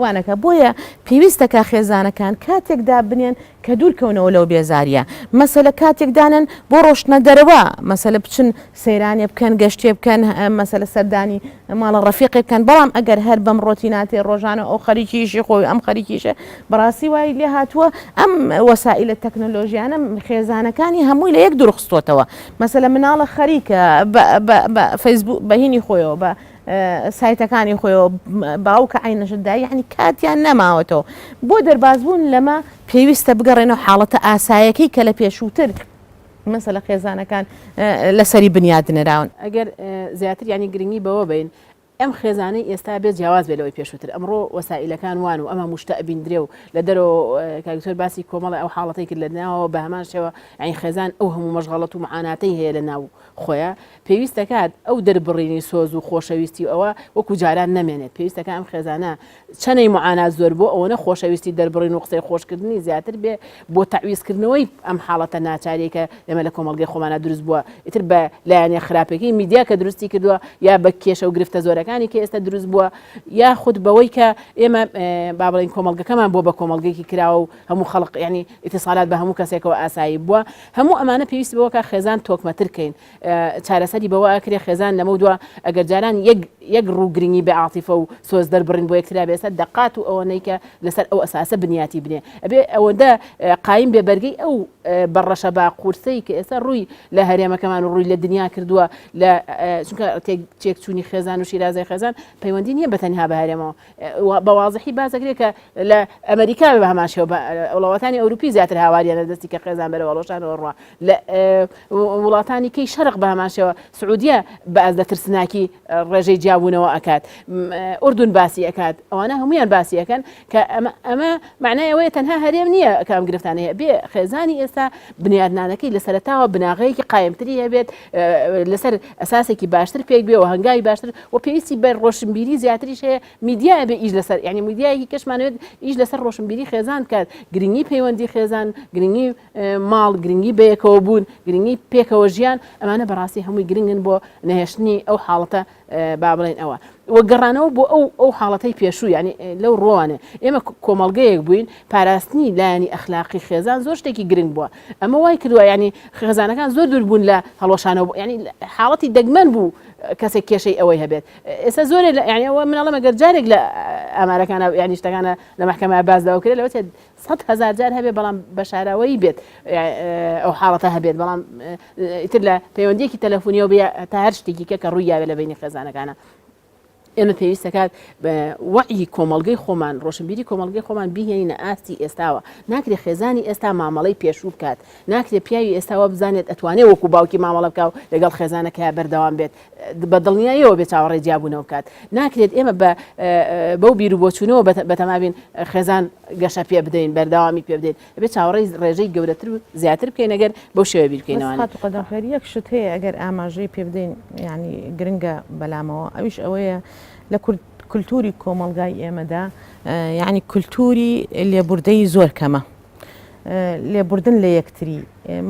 وانەکە بۆیە پێویستە کە خێزانەکان کاتێک دابنێن کە دوور کەونەوە لەو بێزاریە مەسەلە کاتێک دانێن بۆ ڕۆشتنە دەرەوە مەسەلە بچن سەیرانێ بکەن گەشتێ بکەن مەسەلە سەردانی ماڵە ڕەفیقێ بکەن بەڵام ئەگەر هەر بەم ڕۆتیناتەی ڕۆژانە ئەو خەریکی ئیشی خۆی ئەم خەریکیشە بەڕاستی وای لێ هاتووە ئەم وەسائیلە تەکنەلۆژیانە خێزانەکانی هەمووی لە یەک دوورخستۆتەوە مەسەلە مناڵە خەریکە بە فەیسبوک بە هینی خۆیەوە بە سایتەکانی خۆیەوە باوکە عەینەشت دای یعنی کاتیان نەماوەتەوە بۆ دەربازبوون لەمە پێویستە بگەڕێنەوە حاڵەتە ئاسایەکەی کە لە پێشووتر مەسەلە خێزانەکان لەسەری بنیادنراون. ئەگەر زیاتر یانی گرنگی بەوە بەین. ئەم خێزانەی ئێستا بێ جیاواز بێ لەوەی پێشووتر ئەمڕۆ وەسائیلەکان وان و ئەمە موشتە ئەبیندرێ و لە دەرەوە کاک دکتۆر باسی کۆمەڵی ئەو حاڵەتەی کرد لە ناوەوە بە هەمان شێوە یانی خێزان ئەو هەموو مەشغەڵەت و معاناتەی هەیە لە ناو خۆیا پێویست دەکات ئەو دەربڕینی سۆز و خۆشەویستی و ئەوە وەکو جاران نەمێنێت پێویست دەکات ئەم خێزانە چەنەی معانات زۆر بۆ ئەوەنە خۆشەویستی دەربڕین و قسەی خۆشکردنی زیاتر بێ بۆ تەعویزکردنەوەی ئەم حاڵەتە ناچاریەی کە ئێمە لە کۆمەڵگەی خۆمانا دروست بووە ئیتر بە لایەنە خراپەکەی میدیا کە دروستی کردووە یا بە کێشە و گرفتە زۆرەکانی کە ئێستا دروست بووە یا خود بەوەی کە ئێمە با بڵێین کۆمەڵگەکەمان بووە بە کۆمەڵگەیەکی کراوە و هەموو خەڵق یعنی ئیتیسالات بە هەموو کەسێکەوە ئاسایی بووە هەموو ئەمانە پێویست بەوە کە خێزان تۆکمەتر کەین چارەسەری بەوە ئەکرێ خێزان لەمەودوا ئەگەر جاران یەک یەک ڕوو گرنگی بە عاتیفە و سۆز دەربڕین بۆ یەکترا بێ ئێستا دەقات و ئەوەنەی کە لەسەر ئەو ئەساسە بنیاتی بنێ ئەبێ ئەوەندە قایم بێ بەرگەی ئەو بە ڕەشەبا قورسەی کە ئێستا ڕووی لە هەرێمەکەمان و ڕووی لە دنیا کردووە لە چونکە تێکچوونی خێزان و شیرازەی خێزان پەیوەندی نییە بە تەنها بە هەرێمەوە بە وازحی باس دەکرێت کە لە ئەمریکا بە هەمان شێوە وڵاتانی ئەوروپی زیاتر هاواریان لە دەستی کە خێزان بەرەوە ڕۆشانەوە ڕوا لە وڵاتانی کەی شەرق بە هەمان شێوە سعودیە باز لە ترسناکی ڕێژەی جیابوونەوە ئەکات ئوردون باسی ئەکات ئەوانە هەمویان باسی ئەکەن کە ئەمە ئەمە معنای ئەوەیە تەنها هەرێم نییە کە ئەم گرفتانە هەیە بێ خێزانی ئێستا بنیادنانەکەی لە سەرەتاوە بناغەیەکی قایمتری هەبێت لەسەر ئەساسێکی باشتر پێک بێ و هەنگاوی باشتر و پێویستی بە ڕۆشنبیری زیاتریش هەیە میدیا بێ ئیش لەسەر یعنی میدیایەکی کەشمانەوێت ئیش لەسەر ڕۆشنبیری خێزان بکات گرنگی پەیوەندی خێزان گرنگی ماڵ گرنگی بەیەکەوە بوون گرنگی پێکەوە ژیان ئەمانە بەڕاستی هەمووی گرنگن بۆ نەهێشتنی ئەو حاڵەتە با بڵێن ئەوە و گەڕانەوە بۆ ئەو ئەو حاڵەتەی پێشوو یعنی لەو ڕۆوانێ ئێمە کۆمەڵگەیەک بووین پاراستنی لایەنی ئەخلاقی خێزان زۆر شتێکی گرنگ بووە ئەمە وای کردووە یعنی خێزانەکان زۆر دوور بوون لە هەڵوەشانەوە یعنی حاڵەتی دەگمەن بوو کەسێک کێشەی ئەوەی هەبێت ئێستا زۆرێ لە یعنی ئەوە مناڵم ئەگەر جارێک لە ئامارەکانە یعنی شتەکانە لە مەحکەمە باس لەوە کرێت لەوە 100 هەزار جار هەبێ بەڵام بە شاراوەیی بێت ئەو حاڵەتە هەبێت بەڵام ئیتر لە پەیوەندیەکی تەلەفۆنیەوە بێ تا هەر شتێکی کە کە ڕووی یاوێ لە بینی خێزانەکانە ئێمە پێویست دەکات وەعی کۆمەڵگەی خۆمان ڕۆشنبیری کۆمەڵگەی خۆمان بیهێنینە ئاستی ئێستاوە ناکرێ خێزانی ئێستا مامەڵەی پێشوو بکات ناکرێ پیاوی ئێستا وا بزانێت ئەتوانێ وەکو باوکی مامەڵە بکا و لەگەڵ خێزانەکەیا بەردەوام بێت بە دڵنیاییەوە بێ چاوەڕێی جیابوونەوە بکات. ناکرێت ئێمە بە بەو بیر و بۆچوونەوە بەتەما بین خێزان گەشە پێ بدەین، بەردەوامی پێ بدەین. ئەبێ چاوەڕێی ڕێژەی گەورەتر و زیاتر بکەین ئەگەر بەو شێوەیە بیر بەس بکەینەوە. خاتوو قەدەمخێر یەک شت هەیە ئەگەر ئاماژەی پێ بدەین یانی گرنگە بەلامەوە ئەویش ئەوەیە لە کورد کولتوری کۆمەڵگای ئێمەدا یانی کولتوری لێبوردەیی زۆر کەمە. لێبوردن لە یەکتری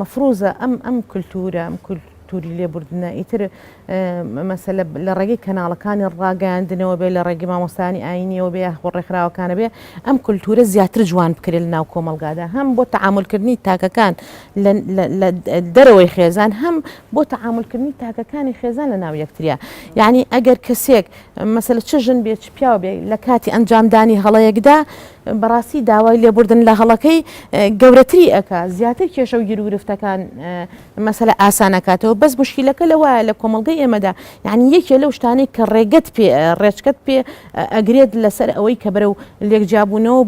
مەفروزە ئەم ئەم کولتورە ئەم کولتوری لێبوردنە ئیتر مەسەلە لە ڕێگەی کەناڵەکانی ڕاگەیاندنەوە بێ لە ڕێگەی مامۆستایانی ئاینیەوە بێ یاخۆ ڕێکخراوەکانە بێ ئەم کولتورە زیاتر جوان بکرێت لە ناو کۆمەڵگادا هەم بۆ تەعامولکردنی تاکەکان لە دەرەوەی خێزان هەم بۆ تەعامولکردنی تاکەکانی خێزان لە ناو یەکتریا یعنی ئەگەر کەسێک مەسەلە چ ژن بێ چ پیاو بێ لە کاتی ئەنجامدانی هەڵەیەکدا بەڕاستی داوای لێبوردن لە هەڵەکەی گەورەتری ئەکا زیاتر کێشە و گیروگرفتەکان مەسەلە ئاسان ئەکاتەوە بەس مشکیلەکە لەوایە لە کۆمەڵگەی ئێمەدا یعنی یەکێ لەو شتانەی کە ڕێگەت پێ ڕێچکەت پێ ئەگرێت لەسەر ئەوەی کە بەرەو لێکجیابوونەوە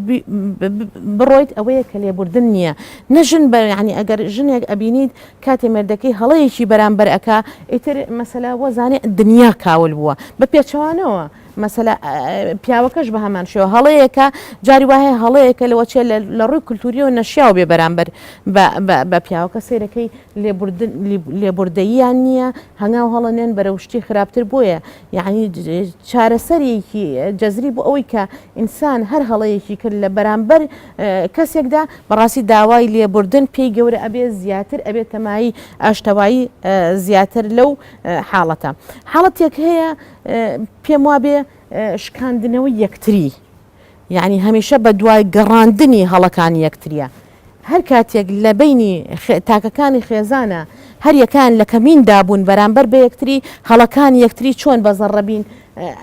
بڕۆیت ئەوەیە کە لێبوردن نییە نەژن بە یعنی ئەگەر ژنێک ئەبینیت کاتێ مێردەکەی هەڵەیەکی بەرامبەر ئەکا ئیتر مەسەلە وەزانێ دنیا کاول بووە بە پێچەوانەوە مەسەلە پیاوەکەش بە هەمان شێوە هەڵەیەکە جاری وا هەیە هەڵەیەکە لەوە چێ لە ڕووی کولتوریەوە نەشیاو بێ بەرامبەر بە پیاوەکە سەیرەکەی لێبوردن لێبوردەییان نییە هەنگاو هەڵەنێن بەرەو شتی خراپتر بۆیە یعنی چارەسەرێکی جەزری بۆ ئەوەی کە ئینسان هەر هەڵەیەکی کرد لە بەرامبەر کەسێکدا بەڕاستی داوای لێبوردن پێی گەورە ئەبێ زیاتر ئەبێ تەمایی ئاشتەوایی زیاتر لەو حاڵەتە حاڵەتێک هەیە پێم وابێ شکاندنەوەی یەکتری یعنی هەمیشە بە دوای گەڕاندنی هەڵەکانی یەکتریە هەر کاتێک لە بینی تاکەکانی خێزانە هەر یەکان لە کەمین دابوون بەرامبەر بە یەکتری هەڵەکانی یەکتری چۆن بە زەڕەبین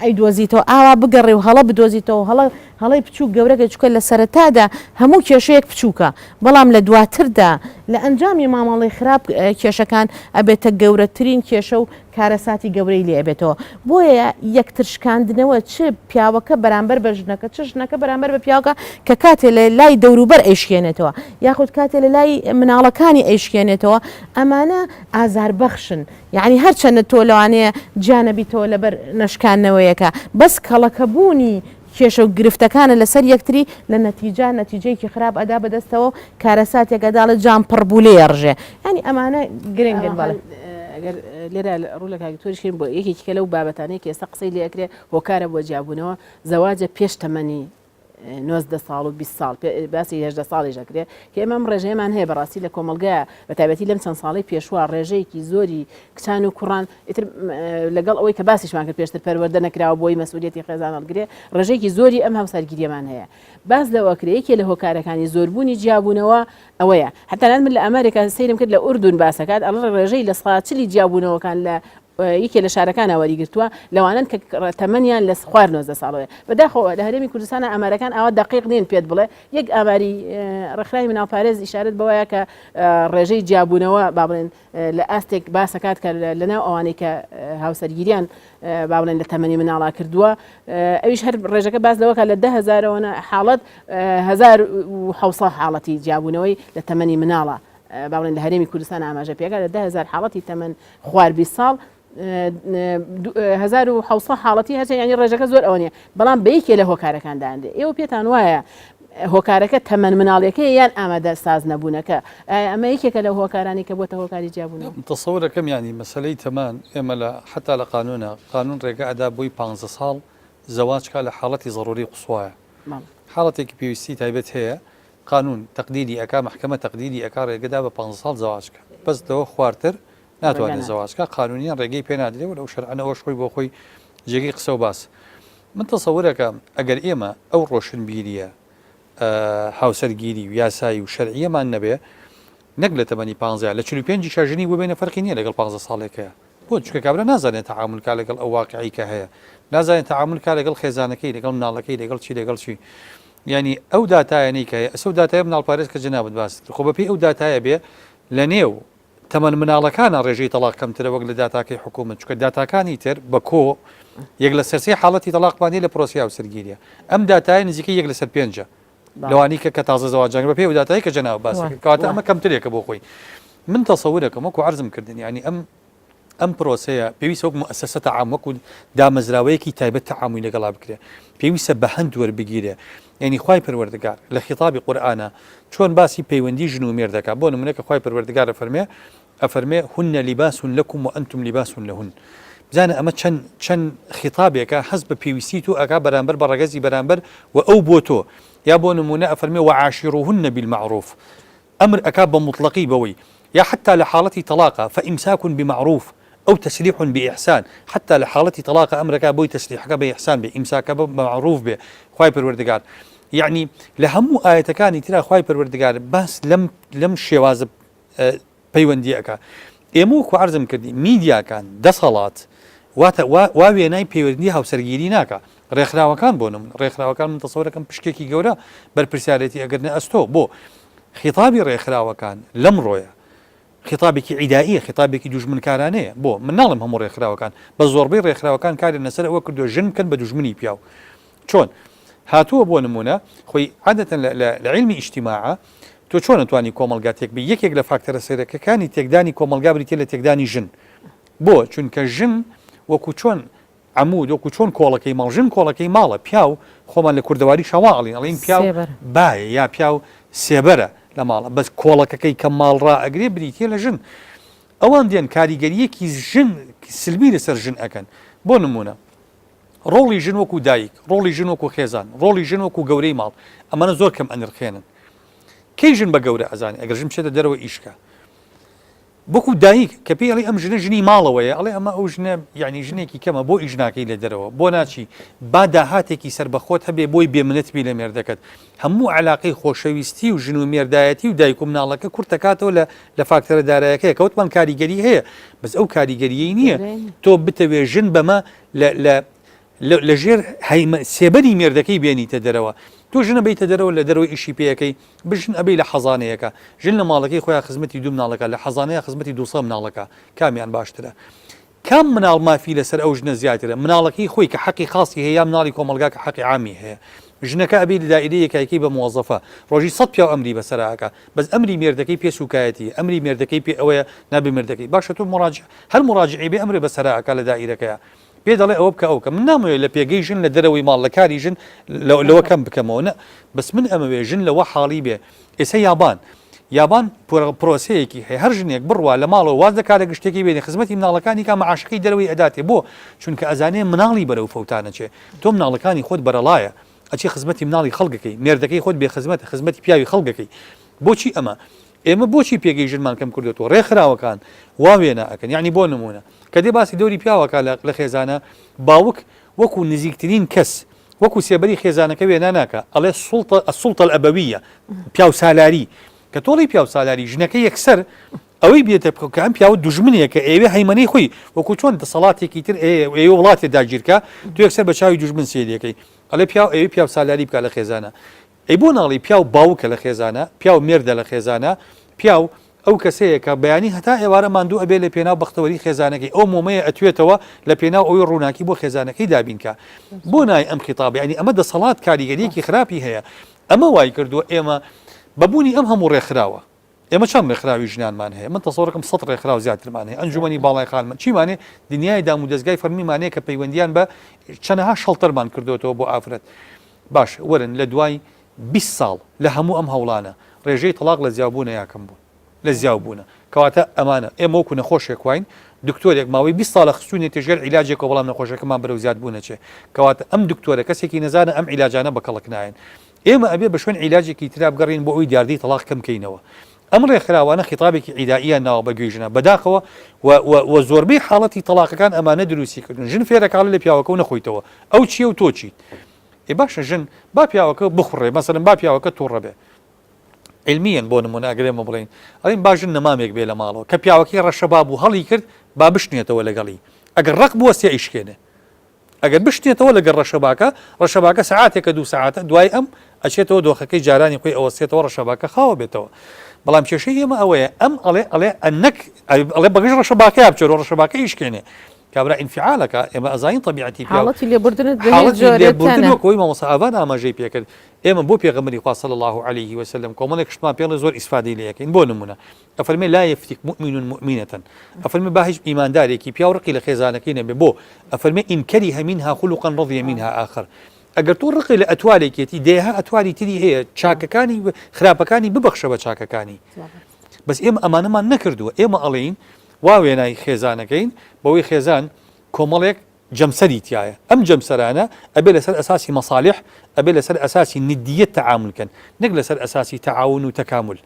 ئەیدۆزیتەوە ئاوا بگەڕێ و هەڵە بدۆزیتەوە هەڵە هەڵەی بچووک گەورەکە چونکە لە سەرەتادا هەموو کێشەیەک بچووکە بەڵام لە دواتردا لە ئەنجامی مامەڵەی خراپ کێشەکان ئەبێتە گەورەترین کێشە و کارەساتی گەورەی لێ ئەبێتەوە بۆیە یەکتر شکاندنەوە چ پیاوەکە بەرامبەر بە ژنەکە چ ژنەکە بەرامبەر بە پیاوەکە کە کاتێ لە لای دەوروبەر ئەیشکێنێتەوە یاخود کاتێ لە لای مناڵەکانی ئەیشکێنێتەوە ئەمانە ئازاربەخشن یعنی هەرچەندە تۆ لەوانەیە جیا نەبیتەوە لەبەر نەشکاندنەکە. نەوەیەکە بەس کەڵەکەبوونی کێشە و گرفتەکانە لەسەر یەکتری لە نەتیجا نەتیجەیەکی خراپ ئەدا بەدەستەوە و کارەساتێک ئەدا ئەڵێ جام پڕ بوو لێ ئەڕژێ یانی ئەمانە گرنگن بەڵێ. ئەگەر لێرە ڕوو لە کاک دکتۆریش کەین بۆ یەکێکی کە لەو بابەتانەی کە ئێستا قسەی لێ ئەکرێ هۆکارە بۆ جیابوونەوە زەواجە پێش تەمەنی 19 ساڵ و 20 ساڵ باسی 18 ساڵیش ئەکرێ کە ئێمە ئەم ڕێژەیەمان هەیە بەڕاستی لە کۆمەڵگەیە بە تایبەتی لەم چەند ساڵەی پێشوە ڕێژەیەکی زۆری کچان و کوڕان ئیتر لەگەڵ ئەوەی کە باسیشمان کرد پێشتر پەروەردە نەکراوە بۆی مەسئولیەتی خێزان هەڵگرێ ڕێژەیەکی زۆری ئەم هاوسەرگیریەمان هەیە باس لەوە کرێ یەکێ لە هۆکارەکانی زۆربوونی جیابوونەوە ئەوەیە هەتەنانەت من لە ئامارێکا سەیرم کرد لە ئوردون باسەکات ئەڵێ ڕێژەی لە سا چلی جیابوونەوەکان لە یەکێ لە شارەکانە وەریگرتووە لەوانەن کە تەمەنیان لە خوار 19 ساڵەوەیە بەداخەوە لە هەرێمی کوردستانە ئامارەکان ئاوا دەقیق نین پێت بڵێ یەک ئاماری ڕێکخراوی مناڵپارێز ئیشارەت بەوەیە کە ڕێژەی جیابوونەوە با بڵێن لە ئاستێک باسەکات کە لەناو ئەوانەی کە هاوسەرگیریان با بڵێن لە تەمەنی مناڵا کردووە ئەویش هەر ڕێژەکە باس لەوەکە لە دههزارەوەە حاڵەت 1970 حاڵەتی جیابوونەوەی لە تەمەنی مناڵە با بڵێن لە هەرێمی کوردستان ئاماژە پێکا لە دههزار حاڵەتی تەمەن خوار 20 ساڵ 1700 حاڵەتی هەرچەند ینی ڕێژەکە زۆر ئەوە نیە بەڵام بە یەکێ لە هۆکارەکان دانرێ ئێوە پێتان وایە هۆکارەکە تەمەن مناڵیەکەیە یان ئامادە ساز نەبوونەکە ئایا ئەمە یەکێکە لەو هۆکارانەی کە بۆتە هۆکاری جیابوونەوە؟ تەسەورەکەم یانی مەسەلەی تەمەن ئێمە لە حەتا لە قانونا قانون ڕێگە ئەدا بۆی پانزە ساڵ زەواج کا لە حاڵەتی زەڕوری قوسوایە حاڵەتێکی پێویستی تایبەت هەیە قانون تەقدیری ئەکا مەحکەمە تەقدیری ئەکا ڕێگەدا بە پانزە ساڵ زەواج کا بەس لەوە خوارتر ناتوانێت زەواج کا قانونیان ڕێگەی پێ نادرێ و لەو شەرعەن ئەوەش خۆی بۆ خۆی جێگەی قسە و باس من تەسەورەکەم ئەگەر ئێمە ئەو ڕۆشنبیریە هاوسەرگیری و یاسایی و شەرعیەمان نەبێ نەک لە تەمەنی پانزەیا لە 45 یشا ژنی بۆ بێنە فەرقی نییە لەگەڵ پانزە ساڵێکەیە بۆ چونکە کابرا نازانێت تەعامول کا لەگەڵ ئەو واقعی کە هەیە نازانێت تەعامول کا لەگەڵ خێزانەکەی لەگەڵ مناڵەکەی لەگەڵ چی لەگەڵ چی یعنی ئەو داتایانەی کە هەیە ئەسە و داتایە مناڵپارێز کە جەنابت باست کرد خۆ بەپێی ئەو داتایە بێ لە نێو تەمەن مناڵەکانە ڕێژەی تەڵاق کەمترە وەک لە داتاکەی حکوومەت چونکە داتاکانی تر بە کۆ یەک لەسەر سێ حاڵەتی تەڵاقمان هەیە لە پرۆسەی هاوسەرگیریە ئەم داتایە نزیکەی یەک لەسەر پێنجە لەوانی کە کە تازە زەواجیان بە پێی ئەو داتایە کە جەناب باسی کرد کەواتە ئەمە کەمترێکە بۆ خۆی من تەسەورەکەم وەکو عەرزم کردن یعنی ئەم ئەم پرۆسەیە پێویستە وەک موئەسەسە تەعام وەکو دامەزراوەیەکی تایبەت تەعامولی لەگەڵا بکرێ پێویستە بە هەند وەربگیرێ یعنی خوای پەروەردگار لە خیتابی قورئانا چۆن باسی پەیوەندی ژن و مێرد دەکا بۆ نمونە کە خوای پەروەردگار ئەفەرمێ ئەفەرمێ هن لباس لکم وانتم لباس لهن بزانە ئەمە چەند چەند خیتابێکە هەست بە پێویستی تۆ ئەکا بەرامبەر بە ڕەگەزی بەرامبەر و ئەو بۆ تۆ یا بۆ نمونە ئەفەرمێ وعاشروهن بالمعروف ئەمر ئەکا بە موتڵەقی بەوەی یا حەتتا لە حاڵەتی تەڵاقا فإمساک بمعروف او تسریح بإحسان حەتتا لە حاڵەتی تەڵاقا ئەمرەکا بۆی تەسریحەکە بە ئیحسان بێ ئیمساکە بە مەعروف بێ خوای پەروەردگار یەعنی لە هەموو ئایەتەکانی ترا خوای پەروەردگار باس لەم لەم شێوازە پەیوەندی ئەکا ئێمە وەکو عەرزم کردی میدیاکان دەسەڵات واتە وا وێنای پەیوەندی هاوسەرگیری ناکا ڕێکخراوەکان بۆ نمونە ڕێکخراوەکان من تەسەورەکەم پشکێکی گەورە بەرپرسیارێتی ئەگرنە ئەستۆ بۆ خیتابی ڕێکخراوەکان لەمڕۆیە خیتابێکی عیدائیە خیتابێکی دوژمنکارانەیە بۆ من ناڵێم هەموو ڕێکخراوەکان بە زۆربەی ڕێکخراوەکان کاریان لەسەر ئەوە کردووە ژن بکەن بە دوژمنی پیاو چۆن هاتووە بۆ نمونە خۆی عادەتەن لە عیلمی ئیجتیماعە تۆ چۆن ئەتوانی کۆمەڵگا تێک بەی یەکێک لە فاکتەرە سەرەکەکانی تێکدانی کۆمەڵگا بریتیە لە تێکدانی ژن بۆ چونکە ژن وەکو چۆن عەموود وەکو چۆن کۆڵەکەی ماڵ ژن کۆڵەکەی ماڵە پیاو خۆمان لە کوردەواریشا وا ئەڵێین ئەڵێین پیاو سێبەرە. بایە یا پیاو سێبەرە لە ماڵە بەس کۆڵەکەکەی کە ماڵ ڕائەگرێ بریتیە لە ژن ئەوان دێن کاریگەرییەکی ژن سلبی لەسەر ژن ئەکەن بۆ نموونە ڕۆڵی ژن وەکو دایک ڕۆڵی ژن وەکو خێزان ڕۆڵی ژن وەکو گەورەی ماڵ ئەمانە زۆر کەم ئەنرخێنن کەی ژن بە گەورە ئەزانێ ئەگەر ژن بچێتە دەرەوە ئیش کا وەکو دایک کە پێی ئەڵێی ئەم ژنە ژنی ماڵەوەیە ئەڵێ ئەمە ئەو ژنە یعنی ژنێکی کەمە بۆ ئیش ناکەی لە دەرەوە بۆ ناچی با داهاتێکی سەر بەخۆت هەبێ بۆی بێمنەت بی لە مێردەکەت هەموو علاقەی خۆشەویستی و ژن و مێردایەتی و دایک و مناڵەکە کورتەکاتەوە لە لە فاکتەرە دارایەکەیە کە وتمان کاریگەری هەیە بەس ئەو کاریگەریەی نییە تۆ بتەوێ ژن بەمە لە لە لە ژێر هەیمە سێبەری مێردەکەی بێنیتە دەرەوە تۆ ژنە بیتە دەرەوە لە دەرەوە ئیشی پێەکەی بژن ئەبەی لە حەزانەیەکە ژن لە ماڵەکەی خۆیان خزمەتی دوو مناڵەکە لە حەزانەیە خزمەتی 200 مناڵەکە کامیان باشترە کام مناڵ مافی لەسەر ئەو ژنە زیاترە مناڵەکەی خۆی کە حەقی خاصی هەیە یا مناڵی کۆمەڵگا کە حەقی عامی هەیە ژنەکە ئەبی لە دائیرەیەکا یەکەی بە موەزەفە ڕۆژی سەد پیاو ئەمری بەسەرا ئەکا بەس ئەمری مێردەکەی پێ سوکایەتیە ئەمری مێردەکەی پێ ئەوەیە نابێ مێردەکەی باشە تۆ مراجع هەر مراجعی بێ ئەمرێ بەسەرا ئەکا لە دائیرەکەیا. پێ دەڵێ ئەوە بکە ئەو بکە. من نامەوێ لە پێگەی ژن لە دەرەوەی ماڵ لە کاری ژن لەوە کەم بکەمەوە نە بەس من ئەمەوێ ژن لەوە حاڵی بێ. ئێستا یابان یابان پرۆسەیەکی هەیە هەر ژنێک بڕوا لە ماڵەوە واز لە کارە گشتیەکەی بێنێ خزمەتی مناڵەکانی کا مەعاشەکەی دەرەوەی ئەداتێ بۆ؟ چونکە ئەزانێ مناڵی بەرەو فەوتان ئەچێ تۆ مناڵەکانی خۆت بەرەڵایە ئەچی خزمەتی مناڵی خەڵک ئەکەی مێردەکەی خۆت بێ خزمەتە خزمەتی پیاوی خەڵک ئەکەی بۆچی ئەمە ئێمە بۆچی پێگەی ژنمان کەم کردۆتەوە ڕێکخراوەکان وا وێنا ئەکەن یعنی بۆ نمونە کە دێ باسی دەوری پیاوەکە لە خێزانە باوک وەکو نزیکترین کەس وەکو سێبەری خێزانەکە وێنا ناکا ئەڵێ سوڵتە السلطە الابویە پیاوسالاری کە تۆڵی پیاوسالاری ژنەکە یەکسەر ئەوەی بێتە کە ئەم پیاوە دوژمنێکە ئەیەوێ هەیمەنەی خۆی وەکو چۆن دەسەڵاتێکی تر ئەیەوێ وڵاتێ داگیرکا تۆ یەکسەر بە چاوی دوژمن سەیریەکەی ئەڵێ پیاو ئەیەوێ پیاوسالاری بکا لە خێزانە ئەی بۆ ناڵێی پیاو باوکە لە خێزانە پیاو مێردە لە خێزانە پیاو ئەو کەسەیە کە بەیانی هەتا ئێوارە ماندوو ئەبێ لە پێناو بەختەوەری خێزانەکەی، ئەو مۆمەیە ئەتوێتەوە لە پێناو ئەوەی ڕووناکی بۆ خێزانەکەی دابین کا. بۆ نای ئەم خیتابە؟ یانی ئەمە دەسەڵات کاریگەرییەکی خراپی هەیە. ئەمە وای کردووە ئێمە بە بوونی ئەم هەموو ڕێکخراوە، ئێمە چەند ڕێکخراوی ژنانمان هەیە؟ من تەسەوڕ ئەکەم سەت ڕێکخراو زیاترمان هەیە، ئەنجومەنی باڵای خانمان، چیمان هەیە؟ دنیای دامودەزگای فەرمیمان هەیە کە پەیوەندییان بە چەنەها شەڵتەرمان کردۆتەوە بۆ ئافرەت. باشە وەرن لە دوای 20 ساڵ لە هەموو ئەم هەوڵانە ڕێژەی تەڵاق لە زیاوبوونە یا کەم بوون لە زیاوبوونە کەواتە ئەمانە ئێمە وەکو نەخۆشێک واین دکتۆرێک ماوەی 20 ساڵە خستوینێتە ژێر عیلاجێکەوە بەڵام نەخۆشەکەمان بەرەو زیاد بوون ئەچێ کەواتە ئەم دکتۆرە کەسێکی نەزانە ئەم عیلاجانە بە کەڵک نایەن ئێمە ئەبێ بە شوێن عیلاجێکی ترا بگەڕین بۆ ئەوی دیاردەی تەڵاق کەم کەینەوە ئەم ڕێکخراوانە خیتابێکی عیدائیان ناوە بە گوێی ژنان بەداخەوە و و و زۆربەی حاڵەتی تەڵاقەکان ئەمانە دروستی کردوون ژن فێرەکاڵە لە پیاوەکە و نەخۆیتەوە ئەو چییە و تۆ چیت ئێ باشە ژن با پیاوەکە بخوڕێ مەسەلەن با پیاوەکە توڕە بێ علمیەن بۆ نمونە ئەگەر ئێمە بڵێین ئەڵێن با ژن نەمامێک بێ لە ماڵەوە کە پیاوەکەی ڕەشەبا بوو هەڵی کرد با بشنێتەوە لەگەڵی ئەگەر ڕق بووە سێ ئەیشکێنێ ئەگەر بشنێتەوە لەگەڵ ڕەشەباکە ڕەشەباکە سەعاتێکە دوو سەعاتە دوای ئەم ئەچێتەوە دۆخەکەی جارانی خۆی ئەوەستێتەوە ڕەشەباکە خاوە بێتەوە بەڵام کێشەی ئێمە ئەوەیە ئەم ئەڵێ ئەڵێ ئەنەک ئەڵێ بەگژ ڕەشەباکەیا بچێرەوە ڕەشەباکە ئیشکێنێ کابرا ئینفعالەکە ئێمە ئەزانین تەبیعەتی پیاو حاڵەتی لێبوردنت بە هیچ حاڵەتی جۆرێ لێبوردن تەنە. وەک ئەوەی مامۆستا ئاڤان ئاماژەی پێکرد ئێمە بۆ پێغەمبەری خوا صلی اللە علیه وسلم کۆمەڵێک شتمان پێڵێ زۆر ئیسفادەی لێ ئەکەین بۆ نمونە ئەفەرمێ لا یفتک مؤمن مؤمنة ئەفەرمێ با هیچ ئیماندارێکی پیاو ڕقی لە خێزانەکەی نەبێ بۆ ئەفەرمێ إن كره منها خلقا رضي منها آخر ئەگەر تۆ ڕقی لە ئەتوارێکێتی دەیەها ئەتواری تری هەیە چاکەکانی خراپەکانی ببەخشە بە چاکەکانی بەس ئێمە ئەمانەمان نەکردووە ئێمە ئەڵێین وا وێنای خێزانەکەین بەوەی خێزان کۆمەڵێک جەمسەری تیایە ئەم جەمسەرانە ئەبێ لەسەر ئەساسی مەسالیح ئەبێ لەسەر ئەساسی ندیەت تەعامول کەن نەک لەسەر ئەساسی تەعاون و تەکامول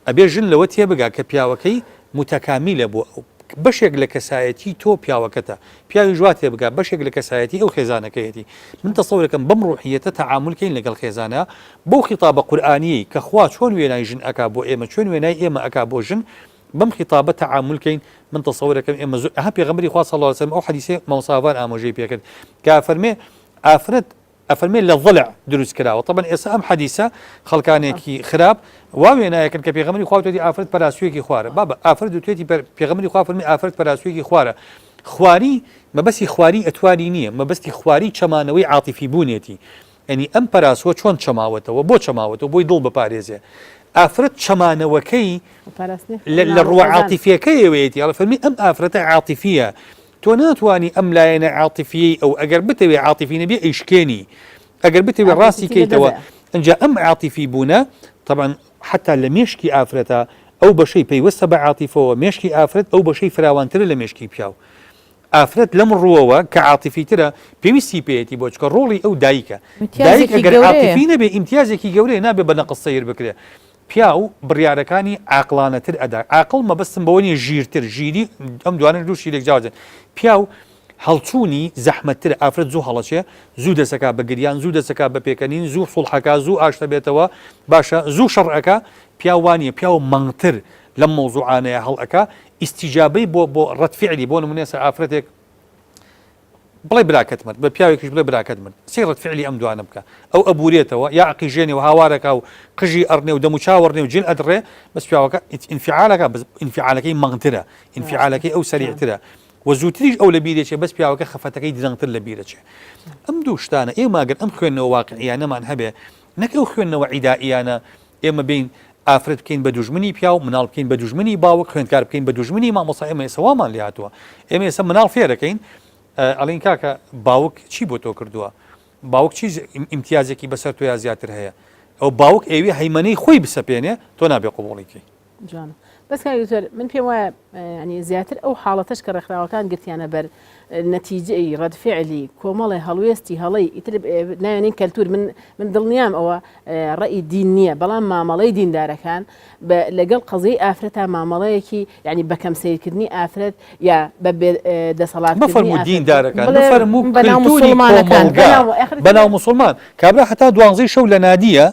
ئەبێ ژن لەوە تێبگا کە پیاوەکەی موتەکامیلە بۆ ئەو بەشێک لە کەسایەتی تۆ پیاوەکەتە پیاویش وا تێبگا بەشێک لە کەسایەتی ئەو خێزانەکەیەتی من تەسەورەکەم بەم ڕوحیەتە تەعامول کەین لەگەڵ خێزانا بەو خیتابە قورئانیەی کە خوا چۆن وێنای ژن ئەکا بۆ ئێمە چۆن وێنای ئێمە ئەکا بۆ ژن بەم خیتابە تەعامول کەین من تەسەورەکەم ئێمە زۆر ئەها پێغەمبەری خوا صلی اللە علیه وسلم ئەو حەدیسەی مامۆستا ئاڤان ئامۆژەی پێکرد کە ئەفەرمێ ئافرەت ئەفەرمێ لە ضلع دروست کراوە طبعا ئێستا ئەم حەدیسە خەڵکانێکی خراپ وا وێنایەکن کە پێغەمبەری خوا وتوێتی ئافرەت پەراسوویەکی خوارە بابە ئافرەت وتوێتی پێغەمبەری خوا فەرمی ئافرەت پەراسوویەکی خوارە خواری مەبەستی خواری ئەتواری نییە مەبەستی خواری چەمانەوەی عاتیفی بوونێتی یانی ئەم پەراسووە چۆن چەماوەتەوە بۆ چەماوەتەوە بۆی دڵ بپارێزێ ئافرەت چەمانەوەکەی لە ڕووە عاتیفیەکەیەوەیەتی ئەڵێ فەرمی ئەم ئافرەتە عاتیفیە تۆ ناتوانی ئەم لایەنە عاتیفیەی ئەو ئەگەر بتەوێ عاتیفی نەبێ ئەیشکێنی ئەگەر بتەوێ ڕاستی کەیتەوە ئینجا ئەم عاتیفی بوونە طبعا حتا لە مێشکی ئافرەتە ئەو بەشەی پەیوەستە بە عاتیفەوە مێشکی ئافرەت ئەو بەشەی فراوانترە لە مێشکی پیاو ئافرەت لەم ڕووەوە کە عاتیفیترە پێویستی پێیەتی بۆ چونکە ڕۆڵی ئەو دایکە دایک ئیمتیازێکی ئەگەر گەورەیە. عاتیفی نەبێ ئیمتیازێکی گەورەیە نابێ بە نەقس سەیر بکرێ پیاو بڕیارەکانی عاقڵانەتر ئەدا عاقڵ مەبەستم بەوە نیە ژیرتر ژیری ئەم دوانەش دوو شتی لێک جیاوازن پیاو هەڵچوونی زەحمەتترە ئافرەت زوو هەڵەچێ زوو دەسەکا بە گریان زوو دەسەکا بە پێکەنین زوو سوڵحەکا زوو ئاشتەبێتەوە باشە زوو شەڕ ئەکا پیاو وانیە پیاو مەنگتر لەم مەوزوعانەیە هەڵئەکا ئیستیجابەی بۆ بۆ ڕەد فعلی بۆ نمونە ئێستا ئافرەتێک بڵێ براکەت مرد بە پیاوێکیش بڵێ براکەت مرد سەی ڕەد فعلی ئەم دوانە بکە ئەو ئەبورێتەوە یا ئەقیژێنێ و هاوارەکا و قژی ئەڕنێ و دەموچاو ئەڕنێ و جل ئەدڕێ بەس پیاوەکە ئینفعالەکە بەس ئینفعالەکەی مەنگترە ئینفعالەکەی ئەو سەریعترە و زووتریش ئەو لە بیرێچێ بەس پیاوەکە خەفەتەکەی درەنگتر لە بیرەچێ ئەم دوو شتانە ئێمە گەر ئەم خوێندنەوە واقعیانەمان هەبێ نەک ئەو خوێندنەوە عیدائیانە ئێمە بێین ئافرەت بکەین بە دوژمنی پیاو، مناڵ بکەین بە دوژمنی باوک، خوێندکار بکەین بە دوژمنی مامۆستا، ئێمە ئێستا وامان لێهاتووە، ئێمە ئێستا مناڵ فێرەکەین. ئەڵین کاکە باوک چی بۆ تۆ کردووە باوک چی ئیمتیازێکی بەسەر تۆیا زیاتر هەیە ئەو باوک ئەیەوێ هەیمەنەی خۆی بسەپێنێ تۆ نابێ قبوڵی کەی. جوانە بەس کاک دکتۆر من پێم وایە ینی زیاتر ئەو حاڵەتەش کە ڕێکخراوەکان گرتیانە بەر نەتیجەی ڕەدفعلی کۆمەڵێ هەڵوێستی هەڵەی ئیتر نایەنین کەلتور من من دڵنیام ئەوە ڕێی دین نییە بەڵام مامەڵەی دیندارەکان لەگەڵ قەزیەی ئافرەتا مامەڵەیەکی یعنی بەکەم سەیرکردنی ئافرەت یا بە بێ دەسەڵات کردنی مەفەرموو ئافرەت دیندارەکان بڵێ مەفەرموو بەناو کلتوری موسڵمانەکان. کۆمەڵگا بەناو ئاخر بەناو موسڵمان کابرا هەتا دوانزەی شەو لە نادیە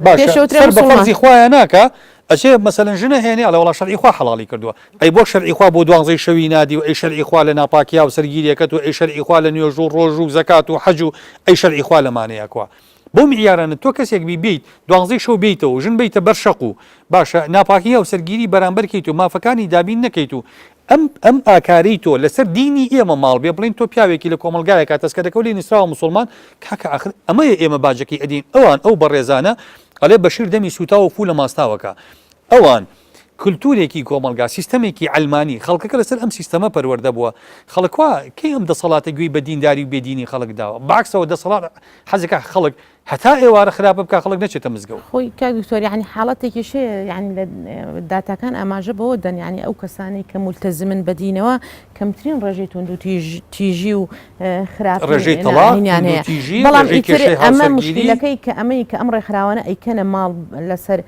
باشە پێشەوترێ سەر بە موسڵمان. فەرزی خوایە ناکا ئەچێ مەسەلەن ژنە هێنێ ئەڵێ وەڵا شەرعی خوا حەڵاڵی کردووە ئەی بۆ شەرعی خوا بۆ دوانزەی شەوی نادی و ئەی شەرعی خوا لە ناپاکیا و سەرگیریەکەت و ئەی شەرعی خوا لە نوێژ و ڕۆژ و زەکات و حەج و ئەی شەرعی خوا لەمانەیە کوا بەو معیارانە تۆ کەسێک بی بێیت دوانزەی شەو بێیتەوە و ژن بەیتە بەر شەق و باشە ناپاکی هاوسەرگیری بەرامبەر کەیت و مافەکانی دابین نەکەیت و ئەم ئەم ئاکارەی تۆ لەسەر دینی ئێمە ماڵ بێ بڵێین تۆ پیاوێکی لە کۆمەڵگایەکا تەسکەرەکەو لێی نوسراوە موسوڵمان کاکە ئاخر ئەمەیە ئێمە باجەکەی ئەدەین ئەوان ئەو بەڕێزانە ئەڵێ بەشیر دەمی سوتاوە و فوو لە ماستاوەکە ئەوان کلتورێکی کۆمەڵگا سیستەمێکی عەلمانی خەڵکەکە لەسەر ئەم سیستەمە پەروەردە بووە خەڵک کوا کەی ئەم دەسەڵاتە گوێی بە دینداری و بێدینی خەڵک داوە بەعکسەوە دەسەڵات حەزەکا خەڵک هەتا ئێوارە خراپە بکا خەڵک نەچێتە مزگەوت. خۆی کاک دکتۆر یانی حاڵەتێکیش هەیە یانی لە داتاکان ئاماژە بەوە دەن یانی ئەو کەسانەی کە مولتەزمن بە دینەوە کەمترین ڕێژەی توندوتیژی و خراپی ڕێژەی تەڵاق، ناهینیان هەیە توندوتیژی، بەڵام ڕێژەی ئیتر کێشەی ئەمە هاوسەرگیری. موشکیلەکەی کە ئەمەی کە ئەم ڕێکخراوانە ئەیکەنە ماڵ لەسەر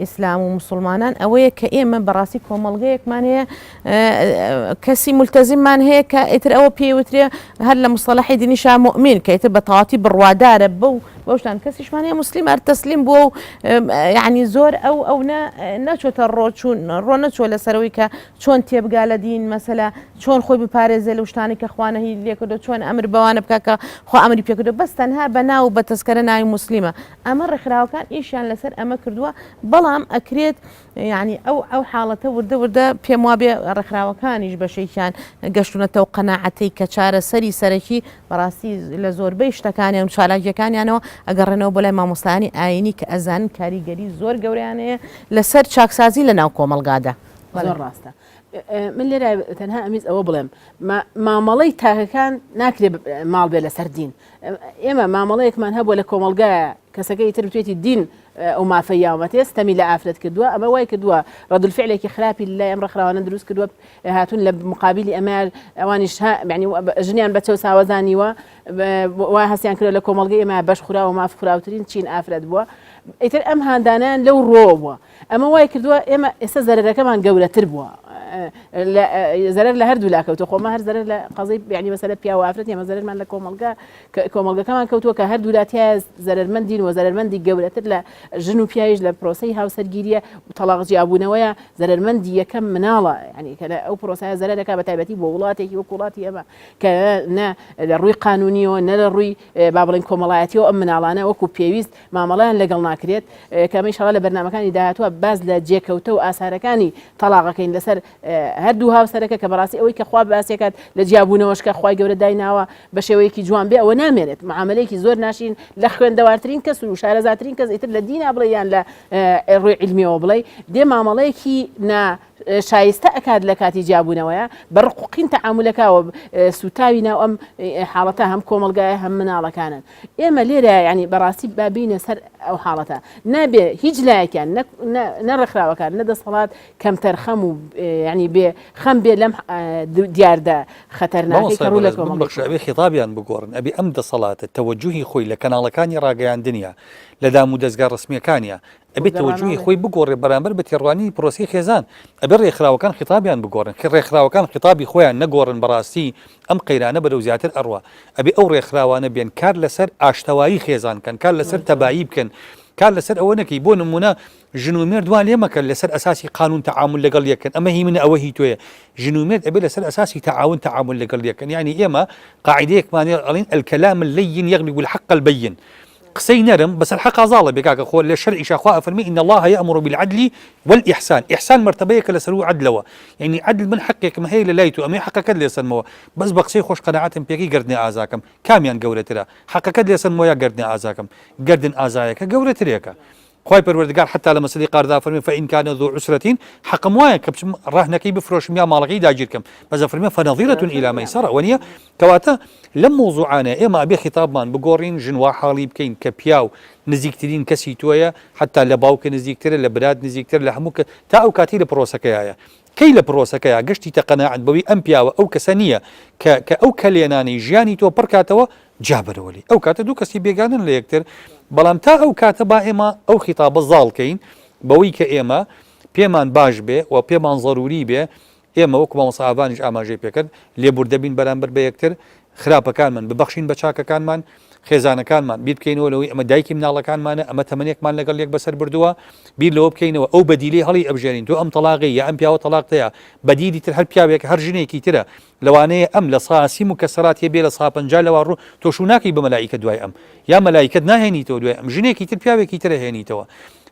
ئیسلام و موسڵمانان ئەوەیە کە ئێمە بەڕاستی کۆمەڵگەیەکمان هەیە کەسی ملتەزیممان هەیە کە ئیتر ئەوە پێی وترێ هەر لە مستەڵەحی دینیشا موئمین کە ئیتر بە تەواتی بڕوادارە بەو بەوشتان کەسیشمان هەیە موسلیم هەر تەسلیم بووە و یعنی زۆر ئەو ئەو نە نەچۆتە ڕۆچوون ڕۆ نەچووە لەسەرەوەی کە چۆن تێبگا لە دین مەسەلە چۆن خۆی بپارێزێ لەو شتانەی کە خوا نەهی لێکردو چۆن ئەمر بەوانە بکا کە خوا ئەمری پێکردو بەس تەنها بە ناو و بە تەسکەرە ناوی موسلیمە ئەمە ڕێکخراوەکان ئیشیان لەسەر ئەمە کردووە بەڵام ئەکرێت یانی ئەو ئەو حاڵەتە وردە وردە پێم وابێ ڕێکخراوەکانیش بەشێکیان گەشتونەتەوە قەناعەتەی کە چارەسەری سەرەکی بەڕاستی لە زۆربەی شتەکانیان و چالاکیەکانیانەوە ئەگەڕێنەوە بۆ لای مامۆستایانی ئایینی کە ئەزانن کاریگەری زۆر گەورەیان هەیە لەسەر چاکسازی لە ناو کۆمەڵگادا. زۆر ڕاستە من لێرە تەنها ئەمیز ئەوە بڵێم مامەڵەی تاکەکان ناکرێ ماڵ بێ لەسەر دین ئێمە مامەڵەیەکمان هەبووە لە کۆمەڵگایە کەسەکە ئیتر بتوێتی دین ئەو مافەی یاومەتێ ستەمی لە ئافرەت کردووە ئەمە وای کردووە ڕەدولفعلێکی خراپی لای ئەم ڕێکخراوانە دروست کردووە هاتوون لە مقابلی ئەمە ئەوانیش یعنی ژنیان بە چەوساوە زانیوە وا هەستیان کردووە لە کۆمەڵگەی ئێمە بەش خوراوە ماف خوراوترین چین ئافرەت بووە ئیتر ئەم هاندانیان لەو ڕۆوە بووە ئەمە وای کردووە ئێمە ئێستا زەرەرەکەمان گەورەتر بووە زەرەر لە هەردوو لا کەوتووە خۆ مە هەر زەرەر لە قەزەی یعنی مەسەلە پیاو و ئافرەت ئێمە زەرەرمان لە کۆمەڵگا کۆمەڵگەکەمان کەوتووە کە هەردوو لا تیایە زەرەرمەندین و زەرەرمەندی گەورەتر لە ژن و پیاویش لە پرۆسەی هاوسەرگیریە و تەڵاق جیابوونەوەیە زەرەرمەندی یەکەم مناڵە یعنی کە لە ئەو پرۆسایە زەرەرەکە بە تایبەتی بۆ وڵاتێکی وەک وڵاتی ئێمە کە نە لە ڕووی قانونیەوە نە لە ڕووی با بڵێین کۆمەڵایەتیەوە ئەم مناڵانە وەکو پێویست مامەڵەیان لەگەڵ ناکرێت، کە ئەمە ئیشەڵا لە بەرنامەکانی داهاتووە باس لە جێکەوتە و ئاسارەکانی تەڵاقەکەین لەسەر هەردوو هاوسەرەکە کە بەڕاستی ئەوەی کە خوا باسیەکات لە جیابوونەوەش کە خوای گەورە دایناوە بە شێوەیەکی جوان بێ ئەوە نامێنێت معاملەیەکی زۆر ناشین لە خوێندەوارترین کەس و شارەزاترین کەس ئیتر لە دینا بڵێ یان لە ڕووی عیلمیەوە بڵێ دێ مامەڵەیەکی نا شایستە ئەکات لە کاتی جیابوونەوەیە بە ڕق و قین تەعامولەکا و سووتاوی ناو ئەم حاڵەتە هەم کۆمەڵگایە هەم مناڵەکانن ئێمە لێرە یعنی بەڕاستی با بینە سەر ئەو حاڵەتە نابێ هیچ لایەکیان نە ڕێکخراوەکان نە دەسەڵات کەمتەرخەم و یعنی بێ خەم بێ لەم دیاردە خەتەرناکەی کە ڕوو لە کۆمەڵگە ببەخشە ئەبێ خیتابیان بگۆڕن ئەبێ ئەم دەسەڵاتە تەوەجوهی خۆی لە کەناڵەکانی ڕاگەیاندنیا لە دامودەزگا ڕەسمیەکانیا ئەبێ تەوەجوهی خۆی بگۆڕێ بەرامبەر بە تێڕوانینی پرۆسەی خێزان، ئەبێ ڕێکخراوەکان خیتابیان بگۆڕن، کە ڕێکخراوەکان خیتابی خۆیان نەگۆڕن بەڕاستی ئەم قەیرانە بەرەو زیاتر ئەڕوا، ئەبێ ئەو ڕێکخراوانە بێن کار لەسەر ئاشتەوایی خێزان بکەن، کار لەسەر تەبایی بکەن، کار لەسەر ئەوە نەکەی بۆ نموونە ژن و مێرد وا لێ مەکە لەسەر ئەساسی قانون تەعامول لەگەڵ یەک کەن، ئەمە هی منە ئەوە هی تۆیە، ژن و مێرد ئەبێ لەسەر ئەساسی تەعاون تەعامول لەگەڵ یەک کەن، یانی ئێمە قاعیدەیەکمان هەیە ئەڵێین الکلام اللین یغلب الحق البین، قسەی نەرم بەسەر حەقا زاڵە بێ کاکە خۆ لە شەرعیشا خوا ئەفەرمێ ان اللە یامر بالعدل والاحسان ئیحسان مەرتەبەیەکە لە سەروو عەدلەوە یعنی عەدل من حەقێکم هەیە لە لای تۆ ئەمەی حەقەکەت لێ سەنمەوە بەس بە قسەی خۆش قەناعەتم پێکەی گەردنێ ئازاکەم کامیان گەورەترە حەقەکەت لێ سەنمەوە یا گەردنێ ئازاکەم گەردن ئازایەکە گەورەترێکە. خوای پەروەردگار حەتا لە مەسەلەی قەرزا فەرمی فإن كان ذو عسرة حەقم وایە کە بچم ڕەهنەکەی بفرۆشم یا ماڵەکەی داگیر کەم بەس ئەفەرمێ فنظرة إلى ميسرة وەنیە کەواتە لەم مەوزوعانە ئێمە ئەبێ خیتابمان بگۆڕین ژن وا حاڵی بکەین کە پیاو نزیکترین کەسی تۆیە حەتا لە باوکە نزیکترە لە برات نزیکترە لە هەموو کە تا ئەو کاتەی لە پرۆسەکەیایە کەی لە پرۆسەکەیا گەشتیتە قەناعەت بەوەی ئەم پیاوە ئەو کەسە نییە کە کە ئەو کەلێنانەی ژیانی تۆ پڕکاتەوە جیا بەرەوە لێی ئەو کاتە دوو کەسی بێگانەن لە یەکتر بەڵام تا ئەو کاتە با ئێمە ئەو خیتابە زاڵ کەین بەوەی کە ئێمە پێمان باش بێ و پێمان زەروری بێ ئێمە وەکو مامۆستا ئاڤانیش ئاماژەی پێکرد لێبوردە بین بەرامبەر بە یەکتر خراپەکانمان ببەخشین بە چاکەکانمان خێزانەکانمان بیر بکەینەوە لەوەی ئەمە دایکی مناڵەکانمانە ئەمە تەمەنێکمان لەگەڵ یەک بەسەر بردووە بیر لەوە بکەینەوە ئەو بەدیلەی هەڵی ئەبژێرین تۆ ئەم تەڵاقەی یا ئەم پیاوە تەڵاقتەیە بەدیلی تر هەر پیاوێک هەر ژنێکی ترە لەوانەیە ئەم لە سا سی مکەسەرات هەیە بێ لە سا 50 لەوە ڕوو تۆ شوو ناکەی بە مەلائیکە دوای ئەم یا مەلائیکەت ناهێنیتەوە دوای ئەم ژنێکی تر پیاوێکی تر ئەهێنیتەوە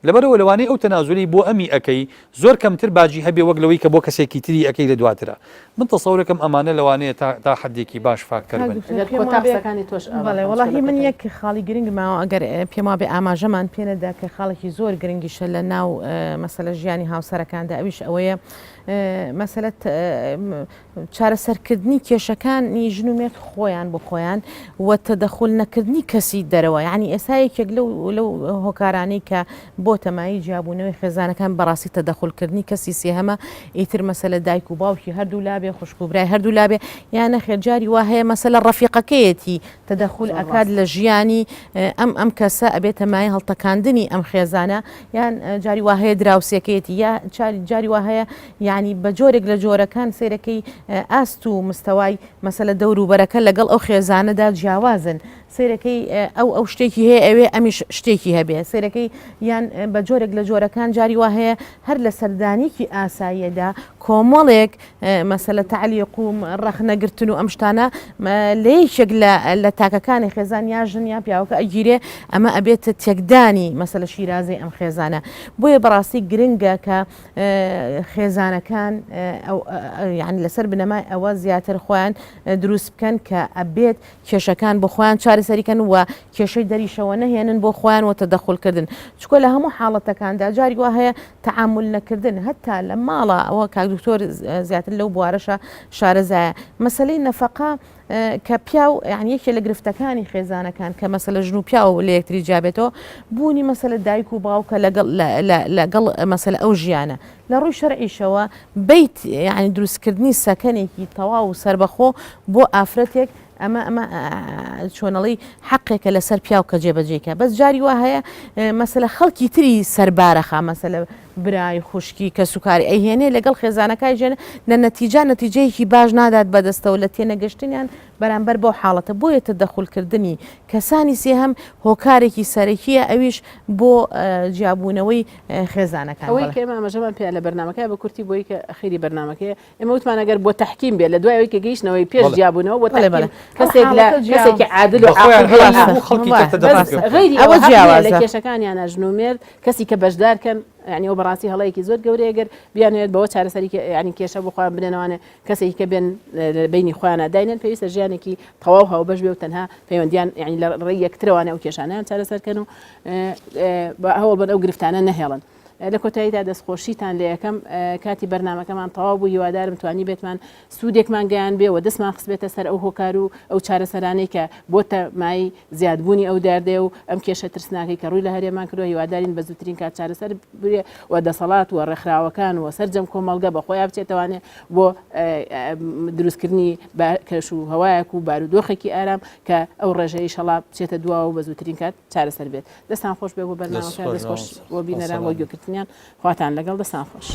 لەبەرئەوە لەوانەیە ئەو تەنازولی بۆ ئەمی ئەکەی زۆر کەمتر باجی هەبێ وەک لەوەی کە بۆ کەسێکی تری ئەکەی لە دواترا. من تەسەورەکەم ئەمانە لەوانەیە تا تا حەدێکی باش فاکتەر کاک بن. دکتۆر ئەگەر پێم کۆتا وابێ قسەکانی تۆش ئاوا بەڵێ خان وەڵاهی چکۆلە من کۆتایی. یەک خاڵی گرنگ ماوە ئەگەر پێم وابێ ئاماژەمان پێ نەدا کە خاڵێکی زۆر گرنگیشە لە ناو مەسەلە ژیانی هاوسەرەکاندا ئەویش ئەوەیە مەسەلە چارەسەرکردنی کێشەکانی ژن و مێرد خۆیان بۆ خۆیان و تەدەخول نەکردنی کەسی دەرەوە یعنی ئێستا یەکێک لەو لەو هۆکارانەی کە بۆتە مایەی جیابوونەوەی خێزانەکان بەڕاستی تەدەخولکردنی کەسی سێهەمە ئیتر مەسەلە دایک و باوکی هەردوو لابێ خوشک و برای هەردوو لابێ یا نەخێر جاری وا هەیە مەسەلە ڕەفیقەکەیەتی تەدەخول زۆر ئەکات ڕاستە. لە ژیانی ئەم ئەم کەسە ئەبێتە مایەی هەڵتەکاندنی ئەم خێزانە یان جاری وا هەیە دراوسێکەیەتی یا جاری وا هەیە یانی بە جۆرێک لە جۆرەکان سەیرەکەی ئاست و مستەوای مەسەلە دەوروبەرەکە لەگەڵ ئەو خێزانەدا جیاوازن سەیرەکەی ئەو ئەو شتێکی هەیە ئەوێ ئەمیش شتێکی هەبێ سەیرەکەی یان بە جۆرێک لە جۆرەکان جاری وا هەیە هەر لە سەردانێکی ئاساییەدا کۆمەڵێک مەسەلە تەعلیق و ڕەخنەگرتن و ئەم شتانە لە یەکێک لە تاکەکانی خێزان یا ژن یا پیاوەکە ئەگیرێ ئەمە ئەبێتە تێکدانی مەسەلە شیرازەی ئەم خێزانە بۆیە بەڕاستی گرنگە کە خێزانەکان یعنی لەسەر بنەمای ئەوە زیاتر خۆیان دروست بکەن کە ئەبێت کێشەکان بۆ خۆیان چارەسەری کەن و کێشەی دەریشەوە نەهێنن بۆ خۆیان و تەدەخول کردن چکۆ لە هەموو حاڵەتەکاندا جاری وا هەیە تەعامول نەکردن هەتا لە ماڵە ئەوە کاک دکتۆر زیاتر لەو بوارەشە شارەزایە مەسەلەی نەفەقە کە پیاو یعنی یەکێ لە گرفتەکانی خێزانەکان کە مەسەلە ژن و پیاو لە یەکتری جیابێتەوە بوونی مەسەلە دایک و باوکە لەگەڵ لەگەڵ مەسەلە ئەو ژیانە لە ڕووی شەرعیشەوە بەیت یانی دروستکردنی سەکەنێکی تەواو و سەربەخۆ بۆ ئافرەتێک ئەمە ئەمە چۆنەڵی حەقێکە لەسەر پیاو کە جێبەجێی کە بەس جاری وا هەیە مەسەلە خەڵکی تری سەربارەخا مەسەلە برای خوشکی کەسوکاری ئەیهێنێ لەگەڵ خێزانەکای ژێنە لە نەتیجا نەتیجەیەکی باش نادات بەدەستەوە لە تێنەگەشتنیان بەرامبەر بەو حاڵەتە بۆیە تەدەخولکردنی کەسانی سێهەم هۆکارێکی سەرەکیە ئەویش بۆ جیابوونەوەی خێزانەکان. ئەوەی کە ئێمە ئاماژەمان پێیا لە بەرنامەکە بە کورتی بۆی کە ئەخیری بەرنامەکەیە ئێمە وتمان ئەگەر بۆ تەحکیم بێ لە دوای ئەوەی کە گەیشتنەوەی پێش جیابوونەوە بۆ تەحکیم کەسێک لە کەسێکی عادل و عاقل غەیری ئەوە جیاوازە لە کێشەکانیانە ژن و مێرد کەسی کە بەشدار کەن یعنی ئەو بەڕاستی هەڵەیەکی زۆر گەورەیە گەر بیانەوێت بەوە چارەسەری یعنی کێشە بۆ خۆیان بنێنەوانێ کەسێکی کە بێن لە بەینی خۆیانا داینێن پێویستە ژیانێکی تەواو هاوبەش بێ و تەنها پەیوەندیان یعنی لە ڕێی یەکترەوانە ئەو کێشانەیان چارەسەر کەن و هەوڵ بن ئەو گرفتانە نەهێڵن. لە کۆتاییدا دەستخۆشیتان لێ یەکەم کاتی بەرنمەکەمان تەواو بوو هیوادارم توانی بێتمان سوودێکمان گەیان بێ و دەستمان خستبێتە سەر ئەو هۆکار و ئەو چارەسەرانەی کە بۆتە مای زیادبوونی ئەو داردەیە و ئەم کێشە ترسناکەی کە ڕووی لە هەرێمان کردووە هیوادارین بە زووترین کات چارەسەر بێ و دەسەڵات و ڕێکخراوەکان و سەرجەم کۆمەڵگە بە خۆیان بچێتەوانێ بۆ دروستکردنی کەش و هەوایەک و بارودۆخێکی ئارام کە ئەو ڕێژەی شەڵا بچێتە دواوە و بە زووترین کات چارەسەر بێت. دەستان خۆش بێ بۆ بەرنامەکە، دەست خۆش بۆ بینەران بۆ گوێگرتنیان. خواتان لەگەڵ، دەستان خۆش.